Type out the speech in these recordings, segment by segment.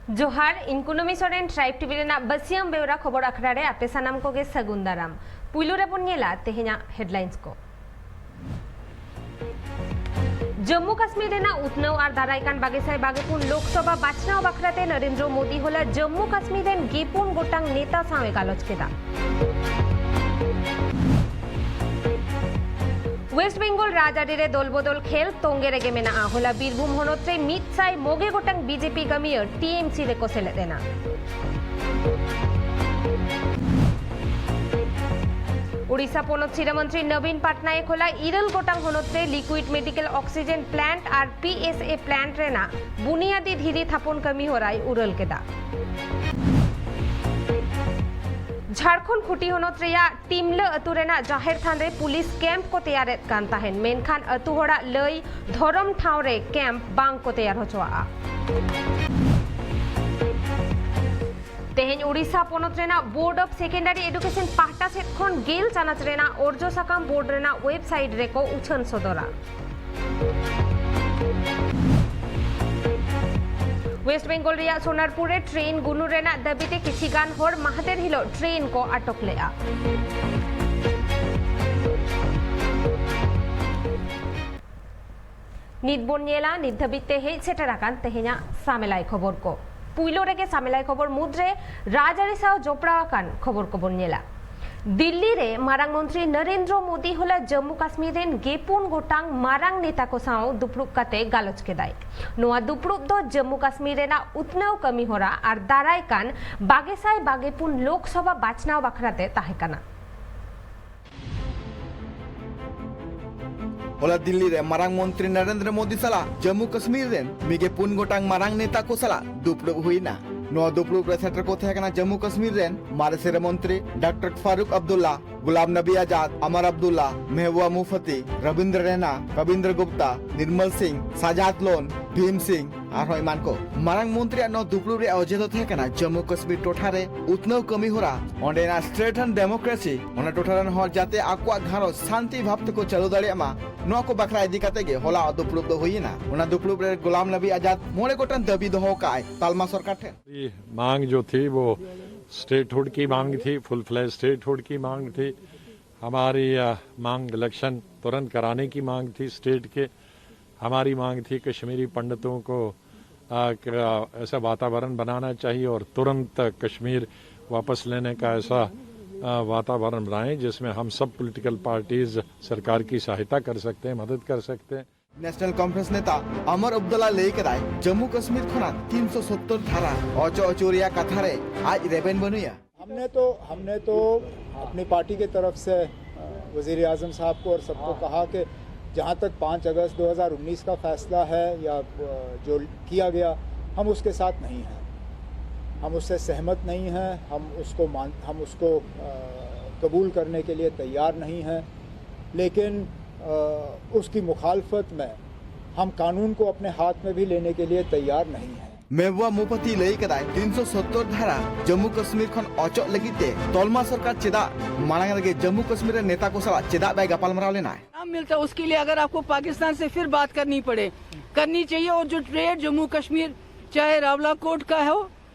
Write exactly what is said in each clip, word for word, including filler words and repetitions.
ᱡᱚᱦᱟᱨ, ᱤᱧ ᱠᱩᱱᱟᱹᱢᱤ ᱥᱚᱨᱮᱱ, ᱴᱨᱟᱭᱤᱵᱽ ᱴᱤᱵᱷᱤ ᱨᱮᱱᱟᱜ ᱵᱟᱹᱥᱤᱭᱟᱹᱢ ᱵᱮᱣᱨᱟ ᱠᱷᱚᱵᱚᱨ ᱟᱠᱷᱲᱟ ᱨᱮ ᱟᱯᱮ ᱥᱟᱱᱟᱢ ᱠᱚᱜᱮ ᱥᱟᱹᱜᱩᱱ ᱫᱟᱨᱟᱢ᱾ ᱯᱩᱭᱞᱩ ᱨᱮᱵᱚᱱ ᱧᱮᱞᱟ ᱛᱮᱦᱮᱧᱟᱜ ᱦᱮᱰᱞᱟᱭᱤᱱᱥ ᱠᱚ᱾ ᱡᱚᱢᱢᱩ ᱠᱟᱥᱢᱤᱨ ᱨᱮᱱᱟᱜ ᱩᱛᱱᱟᱹᱣ ᱟᱨ ᱫᱟᱨᱟᱭ ᱠᱟᱱ ᱵᱟᱜᱮ ᱥᱟᱭ ᱵᱟᱜᱮ ᱯᱩᱱ ᱞᱳᱠᱥᱚᱵᱷᱟ ᱵᱟᱪᱷᱱᱟᱣ ᱵᱟᱠᱷᱨᱟ ᱛᱮ ᱱᱚᱨᱮᱱᱫᱨᱚ ᱢᱳᱫᱤ ᱦᱚᱞᱟ ᱡᱚᱢᱢᱩ ᱠᱟᱥᱢᱤᱨ ᱨᱮᱱ ᱜᱮᱯᱩᱱ ᱜᱚᱴᱟᱝ ᱱᱮᱛᱟ ᱥᱟᱶ ᱮ ᱜᱟᱞᱚᱪ ᱠᱮᱫᱟ᱾ ᱣᱮᱥᱴ ᱵᱮᱝᱜᱚᱞ ᱨᱟᱡᱽᱟᱹᱨᱤ ᱨᱮ ᱫᱚᱞ ᱵᱚᱫᱚᱞ ᱠᱷᱮᱞ ᱛᱚᱝᱜᱮ ᱨᱮᱜᱮ ᱢᱮᱱᱟᱜᱼᱟ᱾ ᱦᱚᱞᱟ ᱵᱤᱨᱵᱷᱩᱢ ᱦᱚᱱᱚᱛ ᱨᱮ ᱢᱤᱫ ᱥᱟᱭ ᱢᱚᱜᱮ ᱜᱚᱴᱟᱝ ᱵᱤᱡᱮᱯᱤ ᱠᱟᱹᱢᱤᱭᱟᱹ ᱴᱤᱮᱢᱥᱤ ᱨᱮᱠᱚ ᱥᱮᱞᱮᱫ ᱮᱱᱟ᱾ ᱳᱰᱤᱥᱟ ᱯᱚᱱᱚᱛ ᱥᱤᱨᱟᱹ ᱢᱚᱱᱛᱨᱤ ᱱᱚᱵᱤᱱ ᱯᱟᱴᱱᱟᱭᱮᱠ ᱦᱚᱞᱟ ᱤᱨᱟᱹᱞ ᱜᱚᱴᱟᱝ ᱦᱚᱱᱚᱛ ᱨᱮ ᱞᱤᱠᱩᱭᱤᱰ ᱢᱮᱰᱤᱠᱮᱞ ᱚᱠᱥᱤᱡᱮᱱ ᱯᱞᱟᱱᱴ ᱟᱨ ᱯᱤᱮᱥᱮ ᱯᱞᱟᱱᱴ ᱨᱮᱱᱟᱜ ᱵᱩᱱᱤᱭᱟᱫᱤ ᱫᱷᱤᱨᱤ ᱛᱷᱟᱯᱚᱱ ᱠᱟᱹᱢᱤ ᱦᱚᱨᱟᱭ ᱩᱨᱟᱹᱞ ᱠᱮᱫᱟ᱾ ᱡᱷᱟᱲᱠᱷᱚᱸᱰ ᱠᱷᱩᱸᱴᱤ ᱦᱚᱱᱚᱛ ᱨᱮᱭᱟᱜ ᱴᱤᱢᱞᱟᱹ ᱟᱹᱛᱩ ᱨᱮᱱᱟᱜ ᱡᱟᱦᱮᱨ ᱛᱷᱟᱱ ᱨᱮ ᱯᱩᱞᱤᱥ ᱠᱮᱢᱯ ᱠᱚ ᱛᱮᱭᱟᱨᱮᱫ ᱠᱟᱱ ᱛᱟᱦᱮᱸᱱ, ᱢᱮᱱᱠᱷᱟᱱ ᱟᱹᱛᱩ ᱦᱚᱲᱟᱜ ᱞᱟᱹᱭ ᱫᱷᱚᱨᱚᱢ ᱴᱷᱟᱶ ᱨᱮ ᱠᱮᱢᱯ ᱵᱟᱝ ᱠᱚ ᱛᱮᱭᱟᱨ ᱦᱚᱪᱚᱣᱟᱜᱼᱟ᱾ ᱛᱮᱦᱮᱧ ᱳᱰᱤᱥᱟ ᱯᱚᱱᱚᱛ ᱨᱮᱱᱟᱜ ᱵᱳᱨᱰ ᱚᱯᱷ ᱥᱮᱠᱮᱱᱰᱟᱨᱤ ᱮᱰᱩᱠᱮᱥᱚᱱ ᱯᱟᱦᱴᱟ ᱥᱮᱫ ᱠᱷᱚᱱ ᱜᱮᱞ ᱪᱟᱱᱟᱪ ᱨᱮᱱᱟᱜ ᱚᱨᱡᱚ ᱥᱟᱠᱟᱢ ᱵᱳᱨᱰ ᱨᱮᱱᱟᱜ ᱣᱮᱵᱥᱟᱭᱤᱴ ᱨᱮᱠᱚ ᱩᱪᱷᱟᱹᱱ ᱥᱚᱫᱚᱨᱟ᱾ ᱣᱮᱥᱴ ᱵᱮᱝᱜᱚᱞ ᱨᱮᱭᱟᱜ ᱥᱳᱱᱟᱨᱯᱩᱨ ᱨᱮ ᱴᱨᱮᱱ ᱜᱩᱱᱩᱨ ᱨᱮᱱᱟᱜ ᱫᱟᱹᱵᱤ ᱛᱮ ᱠᱤᱪᱷᱤ ᱜᱟᱱ ᱦᱚᱲ ᱢᱟᱦᱫᱮᱨ ᱦᱤᱞᱳᱜ ᱴᱨᱮᱱ ᱠᱚ ᱟᱴᱚᱠ ᱞᱮᱫᱼᱟ᱾ ᱱᱤᱛ ᱵᱚᱱ ᱧᱮᱞᱟ ᱱᱤᱛ ᱫᱷᱟᱹᱵᱤᱡ ᱛᱮ ᱦᱮᱡ ᱥᱮᱴᱮᱨ ᱟᱠᱟᱱ ᱛᱮᱦᱮᱧᱟᱜ ᱥᱟᱢᱮᱞᱟᱭ ᱠᱷᱚᱵᱚᱨ ᱠᱚ᱾ ᱯᱩᱭᱞᱩ ᱨᱮᱜᱮ ᱥᱟᱢᱮᱞᱟᱭ ᱠᱷᱚᱵᱚᱨ ᱢᱩᱫᱽᱨᱮ ᱨᱟᱡᱽᱟᱹᱨᱤ ᱥᱟᱶ ᱡᱚᱯᱲᱟᱣ ᱟᱠᱟᱱ ᱠᱷᱚᱵᱚᱨ ᱠᱚᱵᱚᱱ ᱧᱮᱞᱟ᱾ ᱫᱤᱞᱞᱤ ᱨᱮ ᱢᱟᱨᱟᱝ ᱢᱚᱱᱛᱨᱤ ᱱᱚᱨᱮᱱᱫᱨᱚ ᱢᱳᱫᱤ ᱦᱚᱞᱟ ᱡᱚᱢᱢᱩ ᱠᱟᱥᱢᱤᱨ ᱨᱮᱱ ᱜᱮᱯᱩᱱ ᱜᱚᱴᱟᱝ ᱢᱟᱨᱟᱝ ᱱᱮᱛᱟ ᱠᱚ ᱥᱟᱶ ᱫᱩᱯᱲᱩᱵ ᱠᱟᱛᱮ ᱜᱟᱞᱚᱪ ᱠᱮᱫᱟᱭ᱾ ᱱᱚᱣᱟ ᱫᱩᱯᱲᱩᱵ ᱫᱚ ᱡᱚᱢᱢᱩ ᱠᱟᱥᱢᱤᱨ ᱨᱮᱱᱟᱜ ᱩᱛᱱᱟᱹᱣ ᱠᱟᱹᱢᱤ ᱦᱚᱨᱟ ᱟᱨ ᱫᱟᱨᱟᱭ ᱠᱟᱱ ᱵᱟᱜᱮ ᱥᱟᱭ ᱵᱟᱜᱮ ᱯᱩᱱ ᱞᱳᱠᱥᱚᱵᱷᱟ ᱵᱟᱪᱷᱱᱟᱣ ᱵᱟᱠᱷᱨᱟ ᱛᱮ ᱛᱟᱦᱮᱸ ᱠᱟᱱᱟ᱾ ᱦᱚᱞᱟ ᱫᱤᱞᱞᱤ ᱨᱮ ᱢᱟᱨᱟᱝ ᱢᱚᱱᱛᱨᱤ ᱱᱚᱨᱮᱱᱫᱨᱚ ᱢᱳᱫᱤ ᱥᱟᱞᱟᱜ ᱡᱚᱢᱢᱩ ᱠᱟᱥᱢᱤᱨ ᱨᱮᱱ ᱢᱤᱜᱮ ᱯᱩᱱ ᱜᱚᱴᱟᱝ ᱢᱟᱨᱟᱝ ᱱᱮᱛᱟ ᱠᱚ ᱥᱟᱞᱟᱜ ᱫᱩᱯᱲᱩᱵ ᱦᱩᱭᱱᱟ᱾ ᱱᱚᱣᱟ ᱫᱩᱯᱲᱩᱵ ᱨᱮ ᱥᱮᱴᱮᱨ ᱠᱚ ᱛᱟᱦᱮᱸ ᱠᱟᱱᱟ ᱡᱚᱢᱢᱩ ᱠᱟᱥᱢᱤᱨ ᱨᱮᱱ ᱢᱟᱨᱮ ᱥᱤᱨᱟᱹ ᱢᱚᱱᱛᱨᱤ ᱰᱟᱠᱛᱟᱨ ᱯᱷᱟᱨᱩᱠ ᱟᱵᱫᱩᱞᱞᱟ, ᱜᱩᱞᱟᱢ ᱱᱟᱵᱤ ᱟᱡᱟᱫ, ᱟᱢᱟᱨ ᱟᱵᱫᱩᱞᱞᱟ, ᱢᱮᱦᱵᱩᱵᱟ ᱢᱩᱯᱷᱟᱛᱤ, ᱨᱚᱵᱤᱱᱫᱨᱚ ᱨᱮᱱᱟ, ᱠᱚᱵᱤᱱᱫᱨᱚ ᱜᱩᱯᱛᱟ, ᱱᱤᱨᱢᱚᱞ ᱥᱤᱝ, ᱥᱟᱡᱟᱫ ᱞᱳᱱ, ᱵᱷᱤᱢ ᱥᱤᱝ, ᱟᱨᱦᱚᱸ ᱮᱢᱟᱱ ᱠᱚ᱾ ᱢᱟᱨᱟᱝ ᱢᱚᱱᱛᱨᱤᱭᱟᱜ ᱱᱚᱣᱟ ᱫᱩᱯᱲᱩᱵ ᱨᱮᱭᱟᱜ ᱚᱡᱮ ᱫᱚ ᱛᱟᱦᱮᱸ ᱠᱟᱱᱟ ᱡᱚᱢᱢᱩ ᱠᱟᱥᱢᱤᱨ ᱴᱚᱴᱷᱟ ᱨᱮ ᱩᱛᱱᱟᱹᱣ ᱠᱟᱹᱢᱤ ᱦᱚᱨᱟ, ᱚᱸᱰᱮᱱᱟᱜ state and democracy, ᱚᱱᱟ ᱴᱚᱴᱷᱟ ᱨᱮᱱ ᱦᱚᱲ ᱡᱟᱛᱮ ᱟᱠᱚᱣᱟᱜ ᱜᱷᱟᱨᱚᱸᱡᱽ ᱥᱟᱱᱛᱤ ᱵᱷᱟᱵ ᱛᱮᱠᱚ ᱪᱟᱹᱞᱩ ᱫᱟᱲᱮᱭᱟᱜ ᱢᱟ, ᱱᱚᱣᱟ ᱠᱚ ᱵᱟᱠᱷᱨᱟ ᱤᱫᱤ ᱠᱟᱛᱮ ᱜᱮ ᱦᱚᱞᱟ ᱫᱩᱯᱲᱩᱵ ᱫᱚ ᱦᱩᱭ ᱮᱱᱟ᱾ ᱚᱱᱟ ᱫᱩᱯᱲᱩᱵ ᱨᱮ ᱜᱩᱞᱟᱢ ᱱᱚᱵᱤ ᱟᱡᱟᱫ ᱢᱚᱬᱮ ᱜᱚᱴᱟᱝ ᱫᱟᱹᱵᱤ ᱫᱚᱦᱚ ᱠᱟᱜᱼᱟᱭ ᱛᱟᱞᱢᱟ ᱥᱚᱨᱠᱟᱨ ᱴᱷᱮᱱ᱾ ये मांग जो थी वो स्टेटहुड की मांग थी, फुल फ्लैज स्टेटहुड की मांग थी। हमारी अ, मांग इलेक्शन तुरंत कराने की मांग थी स्टेट के। हमारी मांग थी कश्मीरी पंडितों को अ, क- अ, ऐसा वातावरण बनाना चाहिए और तुरंत कश्मीर वापस लेने का ऐसा अ, वातावरण बनाएं जिसमें हम सब पॉलिटिकल पार्टीज सरकार की सहायता कर सकते हैं, मदद कर सकते हैं। ᱱᱮᱥᱱᱟᱞ ᱠᱚᱱᱯᱷᱟᱨᱮᱱᱥ ᱱᱮᱛᱟ ᱚᱢᱚᱨ ᱟᱵᱫᱩᱞᱞᱟ ᱞᱟᱹᱭ ᱠᱮᱫᱟᱭ, ᱡᱚᱢᱢᱩ ᱠᱟᱥᱢᱤᱨ ᱠᱷᱚᱱᱟᱜ ᱛᱤᱱᱥᱚ ᱥᱚᱛᱛᱚᱨ ᱫᱷᱟᱨᱟ ᱚᱪᱚᱜ ᱚᱪᱚ ᱨᱮᱭᱟᱜ ᱠᱟᱛᱷᱟ ᱨᱮ ᱟᱡ ᱨᱮᱵᱮᱱ ᱵᱟᱹᱱᱩᱭᱟ᱾ हमने तो हमने तो अपनी पार्टी की तरफ से वजीर आजम साहब को और सबको कहा कि जहाँ तक पाँच अगस्त दो हज़ार उन्नीस का फैसला है या अ, जो किया गया, हम उसके साथ नहीं हैं। हम उससे सहमत नहीं हैं। हम उसको मान हम उसको अ, कबूल करने के लिए तैयार नहीं हैं। लेकिन अ, उसकी मुखालफत में हम कानून को अपने हाथ में भी लेने के लिए तैयार नहीं हैं। ᱢᱮᱦᱵᱩᱵᱟ ᱢᱩᱯᱷᱚᱛᱤ ᱞᱟᱹᱭ ᱠᱮᱫᱟᱭ, ᱛᱤᱱᱥᱚ ᱥᱚᱛᱛᱚᱨ ᱫᱷᱟᱨᱟ ᱡᱚᱢᱢᱩ ᱠᱟᱥᱢᱤᱨ ᱠᱷᱚᱱ ᱚᱪᱚᱜ ᱞᱟᱹᱜᱤᱫ ᱛᱮ ᱛᱚᱞᱢᱟ ᱥᱚᱨᱠᱟᱨ ᱪᱮᱫᱟᱜ ᱢᱟᱲᱟᱝ ᱨᱮᱜᱮ ᱡᱚᱢᱢᱩ ᱠᱟᱥᱢᱤᱨ ᱨᱮᱱ ᱱᱮᱛᱟ ᱠᱚ ᱥᱟᱞᱟᱜ ᱪᱮᱫᱟᱜ ᱵᱟᱭ ᱜᱟᱯᱟᱞᱢᱟᱨᱟᱣ ᱞᱮᱱᱟᱭ? आराम मिलता है, उसके लिए अगर आपको पाकिस्तान से फिर बात करनी पड़े, करनी चाहिए। और जो ट्रेड जम्मू कश्मीर, चाहे रावलाकोट का हो,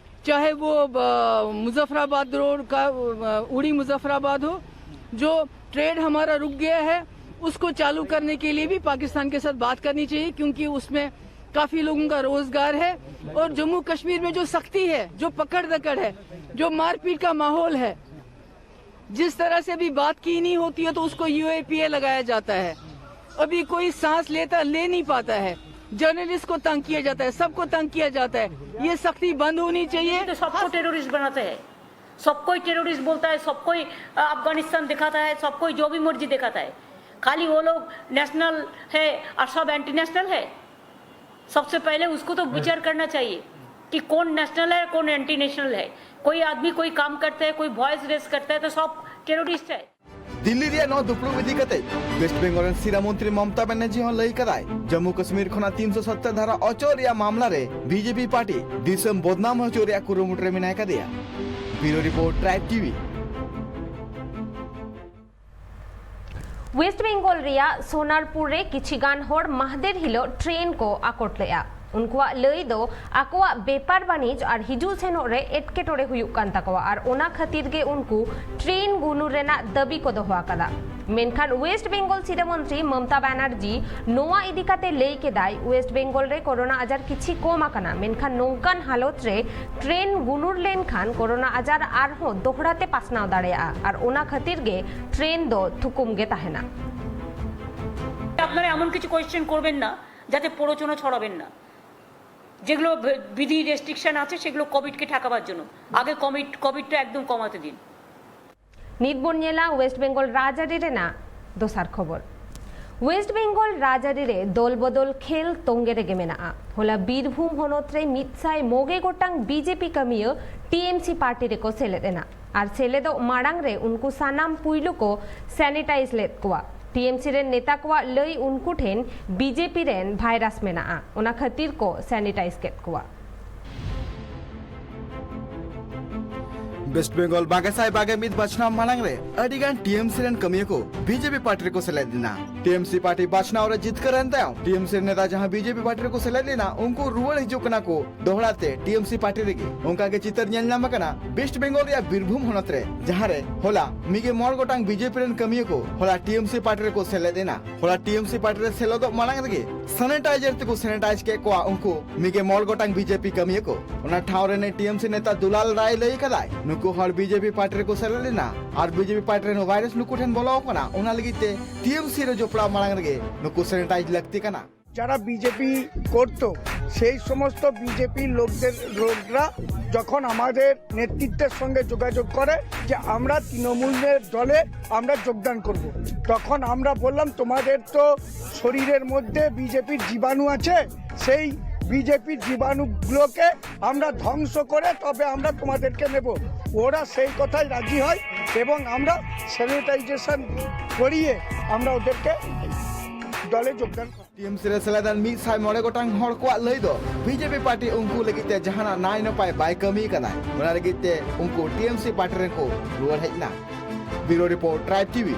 चाहे वो अ, मुजफ्फराबाद रोड का अ, उड़ी मुजफ्फराबाद हो, जो ट्रेड हमारा रुक गया है, उसको चालू करने के लिए भी पाकिस्तान के साथ बात करनी चाहिए, क्योंकि उसमें काफ़ी लोगों का रोज़गार है। और जम्मू कश्मीर में जो सख्ती है, जो पकड़ दकड़ है, जो मारपीट का माहौल है, जिस तरह से भी बात की नहीं होती है तो उसको यूएपीए लगाया जाता है। अभी कोई सांस लेता ले नहीं पाता है। जर्नलिस्ट को तंग किया जाता है, सबको तंग किया जाता है। ये सख्ती बंद होनी चाहिए। तो सबको टेररिस्ट बनाते हैं, सबको ही टेररिस्ट बोलता है, सबको ही अफगानिस्तान दिखाता है, सबको ही जो भी मर्जी दिखाता है। खाली वो लोग नेशनल है और सब एंटी नेशनल है। सबसे पहले उसको तो विचार करना चाहिए कि कौन नेशनल है, कौन एंटी नेशनल है। कोई आदमी कोई काम करता है, कोई वॉइस रेस करता है तो सब टेररिस्ट है। ᱫᱤᱞᱞᱤ ᱨᱮᱭᱟᱜ ᱱᱚᱣᱟ ᱫᱩᱯᱲᱩᱵ ᱤᱫᱤ ᱠᱟᱛᱮ ᱣᱮᱥᱴ ᱵᱮᱝᱜᱚᱞ ᱨᱮᱱ ᱥᱤᱨᱟ ᱢᱚᱱᱛᱨᱤ ᱢᱚᱢᱛᱟ ᱵᱟᱱᱟᱨᱡᱤ ᱦᱚᱸ ᱞᱟᱹᱭ ᱠᱟᱫᱟᱭ, ᱡᱚᱢᱢᱩ ᱠᱟᱥᱢᱤᱨ ᱠᱷᱚᱱᱟᱜ ᱛᱤᱱᱥᱚ ᱥᱚᱛᱛᱚᱨ ᱫᱷᱟᱨᱟ ᱚᱪᱚᱜ ᱨᱮᱭᱟᱜ ᱢᱟᱢᱞᱟ ᱨᱮ ᱵᱤᱡᱮᱯᱤ ᱯᱟᱨᱴᱤ ᱫᱤᱥᱚᱢ ᱵᱚᱫᱱᱟᱢ ᱦᱚᱪᱚ ᱨᱮᱭᱟᱜ ᱠᱩᱨᱩᱢᱩᱴᱩ ᱨᱮ ᱢᱮᱱᱟᱭ ᱠᱟᱫᱮᱭᱟ᱾ Bureau report, tribe TV. West Bengal ᱨᱮᱭᱟᱜ ᱥᱳᱱᱟᱨᱯᱩᱨ ᱨᱮ ᱠᱤᱪᱷᱤ ᱜᱟᱱ ᱦᱚᱲ ᱢᱟᱦᱫᱮᱨ ᱦᱤᱞᱳᱜ ᱴᱨᱮᱱ ᱠᱚ ᱟᱠᱚᱴ ᱞᱮᱫᱼᱟ᱾ ᱩᱱᱠᱩᱣᱟᱜ ᱞᱟᱹᱭ ᱫᱚ ᱟᱠᱚᱣᱟᱜ ᱵᱮᱯᱟᱨ ᱵᱟᱹᱱᱤᱡᱽ ᱟᱨ ᱦᱤᱡᱩᱜ ᱥᱮᱱᱚᱜ ᱨᱮ ᱮᱴᱠᱮᱴᱚᱬᱮ ᱦᱩᱭᱩᱜ ᱠᱟᱱ ᱛᱟᱠᱚᱣᱟ ᱟᱨ ᱚᱱᱟ ᱠᱷᱟᱹᱛᱤᱨ ᱜᱮ ᱩᱱᱠᱩ ᱴᱨᱮᱱ ᱜᱩᱱᱩᱨ ᱨᱮᱱᱟᱜ ᱫᱟᱹᱵᱤ ᱠᱚ ᱫᱚᱦᱚ ᱟᱠᱟᱫᱟ᱾ ᱢᱮᱱᱠᱷᱟᱱ ᱳᱭᱮᱥᱴ ᱵᱮᱝᱜᱚᱞ ᱥᱤᱨᱟᱹ ᱢᱚᱱᱛᱨᱤ ᱢᱚᱢᱛᱟ ᱵᱟᱱᱟᱨᱡᱤ ᱱᱚᱣᱟ ᱤᱫᱤ ᱠᱟᱛᱮ ᱞᱟᱹᱭ ᱠᱮᱫᱟᱭ, ᱳᱭᱮᱥᱴ ᱵᱮᱝᱜᱚᱞ ᱨᱮ ᱠᱳᱨᱳᱱᱟ ᱟᱡᱟᱨ ᱠᱤᱪᱷᱤ ᱠᱚᱢ ᱟᱠᱟᱱᱟ, ᱢᱮᱱᱠᱷᱟᱱ ᱱᱚᱝᱠᱟᱱ ᱦᱟᱞᱚᱛ ᱨᱮ ᱴᱨᱮᱱ ᱜᱩᱱᱩᱨ ᱞᱮᱱᱠᱷᱟᱱ ᱠᱳᱨᱳᱱᱟ ᱟᱡᱟᱨ ᱟᱨᱦᱚᱸ ᱫᱚᱦᱲᱟ ᱛᱮ ᱯᱟᱥᱱᱟᱣ ᱫᱟᱲᱮᱭᱟᱜᱼᱟ ᱟᱨ ᱚᱱᱟ ᱠᱷᱟᱹᱛᱤᱨ ᱜᱮ ᱴᱨᱮᱱ ᱫᱚ ᱛᱷᱩᱠᱩᱢ ᱜᱮ ᱛᱟᱦᱮᱱᱟ᱾ আপনারা এমন কিছু কোয়েশ্চেন করবেন না যাতে প্ররোচনা ছড়াবেন না। যেগুলো ভে- বিধি রেস্ট্রিকশন আছে সেগুলো কোভিডকে ঠেকাবার জন্য। আগে কোভিড কোভিডটা একদম কমাতে দিন। ᱱᱤᱛ ᱵᱚᱱ ᱧᱮᱞᱟ ᱳᱭᱮᱥᱴ ᱵᱮᱝᱜᱚᱞ ᱨᱟᱡᱽᱟᱹᱨᱤ ᱨᱮᱱᱟᱜ ᱫᱚᱥᱟᱨ ᱠᱷᱚᱵᱚᱨ᱾ ᱳᱭᱮᱥᱴ ᱵᱮᱝᱜᱚᱞ ᱨᱟᱡᱽᱟᱹᱨᱤ ᱨᱮ ᱫᱚᱞ ᱵᱚᱫᱚᱞ ᱠᱷᱮᱞ ᱛᱚᱝᱜᱮ ᱨᱮᱜᱮ ᱢᱮᱱᱟᱜᱼᱟ᱾ ᱦᱚᱞᱟ ᱵᱤᱨᱵᱷᱩᱢ ᱦᱚᱱᱚᱛ ᱨᱮ ᱢᱤᱫ ᱥᱟᱭ ᱢᱚᱜᱮ ᱜᱚᱴᱟᱝ ᱵᱤᱡᱮᱯᱤ ᱠᱟᱹᱢᱤᱭᱟᱹ ᱴᱤᱮᱢᱥᱤ ᱯᱟᱨᱴᱤ ᱨᱮᱠᱚ ᱥᱮᱞᱮᱫ ᱮᱱᱟ ᱟᱨ ᱥᱮᱞᱮᱫᱚᱜ ᱢᱟᱲᱟᱝ ᱨᱮ ᱩᱱᱠᱩ ᱥᱟᱱᱟᱢ ᱯᱩᱭᱞᱩ ᱠᱚ ᱥᱮᱱᱤᱴᱟᱭᱤᱡᱽ ᱞᱮᱫ ᱠᱚᱣᱟ᱾ ᱴᱤᱮᱢᱥᱤ ᱨᱮᱱ ᱱᱮᱛᱟ ᱠᱚᱣᱟᱜ ᱞᱟᱹᱭ ᱩᱱᱠᱩ ᱴᱷᱮᱱ ᱵᱤᱡᱮᱯᱤ ᱨᱮᱱ ᱵᱷᱟᱭᱨᱟᱥ ᱢᱮᱱᱟᱜᱼᱟ, ᱚᱱᱟ ᱠᱷᱟᱹᱛᱤᱨ ᱠᱚ ᱥᱮᱱᱤᱴᱟᱭᱤᱡᱽ ᱠᱮᱫ ᱠᱚᱣᱟ᱾ ᱳᱭᱮᱥᱴ ᱵᱮᱝᱜᱚᱞ ᱵᱟᱜᱮ ᱥᱟᱭ ᱵᱟᱜᱮ ᱢᱤᱫ ᱵᱟᱪᱷᱱᱟᱣ ᱢᱟᱲᱟᱝ ᱨᱮ ᱟᱹᱰᱤ ᱜᱟᱱ ᱴᱤᱮᱢᱥᱤ ᱨᱮᱱ ᱠᱟᱹᱢᱤᱭᱟᱹ ᱠᱚ ᱵᱤᱡᱮᱯᱤ ᱯᱟᱨᱴᱤ ᱨᱮᱠᱚ ᱥᱮᱞᱮᱫ ᱞᱮᱱᱟ᱾ ᱴᱤᱮᱢᱥᱤ ᱯᱟᱨᱴᱤ ᱵᱟᱪᱷᱱᱟᱣ ᱨᱮ ᱡᱤᱛᱠᱟᱹᱨ ᱮᱱ ᱛᱟᱭᱚᱢ ᱴᱤᱮᱢᱥᱤ ᱨᱮᱱ ᱱᱮᱛᱟ ᱡᱟᱦᱟᱸ ᱵᱤᱡᱮᱯᱤ ᱯᱟᱨᱴᱤ ᱨᱮᱠᱚ ᱥᱮᱞᱮᱫ ᱞᱮᱱᱟ, ᱩᱱᱠᱩ ᱨᱩᱣᱟᱹᱲ ᱦᱤᱡᱩᱜ ᱠᱟᱱᱟ ᱠᱚ ᱫᱚᱦᱲᱟ ᱛᱮ ᱴᱤᱮᱢᱥᱤ ᱯᱟᱨᱴᱤ ᱨᱮᱜᱮ᱾ ᱚᱱᱠᱟ ᱜᱮ ᱪᱤᱛᱟᱹᱨ ᱧᱮᱞ ᱧᱟᱢ ᱟᱠᱟᱱᱟ ᱳᱭᱮᱥᱴ ᱵᱮᱝᱜᱚᱞ ᱨᱮᱭᱟᱜ ᱵᱤᱨᱵᱷᱩᱢ ᱦᱚᱱᱚᱛ ᱨᱮ, ᱡᱟᱦᱟᱸ ᱨᱮ ᱦᱚᱞᱟ ᱢᱤᱫ ᱜᱮ ᱢᱚᱬᱮ ᱜᱚᱴᱟᱝ ᱵᱤᱡᱮᱯᱤ ᱨᱮᱱ ᱠᱟᱹᱢᱤᱭᱟᱹ ᱠᱚ ᱦᱚᱞᱟ ᱴᱤᱮᱢᱥᱤ ᱯᱟᱨᱴᱤ ᱨᱮᱠᱚ ᱥᱮᱞᱮᱫ ᱮᱱᱟ᱾ ᱦᱚᱞᱟ ᱴᱤᱮᱢᱥᱤ ᱯᱟᱨᱴᱤ ᱨᱮ ᱥᱮᱞᱮᱫᱚᱜ ᱢᱟᱲᱟᱝ ᱨᱮᱜᱮ ᱥᱮᱱᱤᱴᱟᱭᱡᱟᱨ ᱛᱮᱠᱚ ᱥᱮᱱᱤᱴᱟᱭᱤᱡ ᱠᱮᱫ ᱠᱚᱣᱟ ᱩᱱᱠᱩ ᱢᱤᱫ ᱜᱮ ᱢᱚᱬᱮ ᱜᱚᱴᱟᱝ ᱵᱤᱡᱮᱯᱤ ᱠᱟᱹᱢᱤᱭᱟᱹ ᱠᱚ᱾ ᱚᱱᱟ ᱴᱷᱟᱶ ᱨᱮ ᱴᱤᱮᱢᱥᱤ ᱱᱮᱛᱟ ᱫᱩᱞᱟᱞ ᱨᱟᱭ ᱞᱟᱹᱭ ᱠᱟᱫᱟᱭ, ᱱᱩᱠᱩ ᱦᱚᱲ ᱵᱤᱡᱮᱯᱤ ᱯᱟᱨᱴᱤ ᱨᱮᱠᱚ ᱥᱮᱞᱮᱫ ᱞᱮᱱᱟ ᱟᱨ ᱵᱤᱡᱮᱯᱤ ᱯᱟᱨᱴᱤ ᱨᱮᱱ ᱵᱷᱟᱭᱨᱟᱥ ᱱᱩᱠᱩ ᱴᱷᱮᱱ ᱵᱚᱞᱚ ᱟᱠᱟᱱᱟ, ᱚᱱᱟ ᱞᱟᱹᱜᱤᱫ ᱛᱮ ᱴᱤᱮᱢᱥᱤ ᱨᱮ ᱡᱚᱯᱲᱟᱣ ᱢᱟᱲᱟᱝ ᱨᱮᱜᱮ ᱱᱩᱠᱩ ᱥᱮᱱᱤᱴᱟᱭᱤᱡ ᱞᱟᱹᱠᱛᱤ ᱠᱟᱱᱟ᱾ যারা বিজেপি করত, সেই সমস্ত বিজেপির লোকদের লোকরা যখন আমাদের নেতৃত্বের সঙ্গে যোগাযোগ করে যে আমরা তৃণমূলের দলে আমরা যোগদান করব, তখন আমরা বললাম, তোমাদের তো শরীরের মধ্যে বিজেপির জীবাণু আছে, সেই বিজেপির জীবাণুগুলোকে আমরা ধ্বংস করে তবে আমরা তোমাদেরকে নেব। ওরা সেই কথায় রাজি হয় এবং আমরা স্যানিটাইজেশন করিয়ে আমরা ওদেরকে দলে যোগদান করাই। টিএমসি রে ᱥᱮᱞᱮᱫᱟᱱ ᱢᱤᱫ ᱥᱟᱭ ᱢᱚᱬᱮ ᱜᱚᱴᱟᱝ ᱦᱚᱲ ᱠᱚᱣᱟᱜ ᱞᱟᱹᱭ ᱫᱚ, ᱵᱤᱡᱮᱯᱤ ᱯᱟᱨᱴᱤ ᱩᱱᱠᱩ ᱞᱟᱹᱜᱤᱫ ᱛᱮ ᱡᱟᱦᱟᱱᱟᱜ ᱱᱟᱭ ᱱᱟᱯᱟᱭ ᱵᱟᱭ ᱠᱟᱹᱢᱤ ᱠᱟᱱᱟ, ᱚᱱᱟ ᱞᱟᱹᱜᱤᱫ ᱛᱮ ᱩᱱᱠᱩ ᱴᱤᱮᱢᱥᱤ ᱯᱟᱨᱴᱤ ᱨᱮᱱ ᱠᱚ ᱨᱩᱣᱟᱹᱲ ᱦᱮᱡ ᱮᱱᱟ᱾ ᱵᱤᱭᱩᱨᱳ ᱨᱤᱯᱳᱨᱴ, ᱴᱨᱟᱭᱤᱵᱽ ᱴᱤᱵᱷᱤ᱾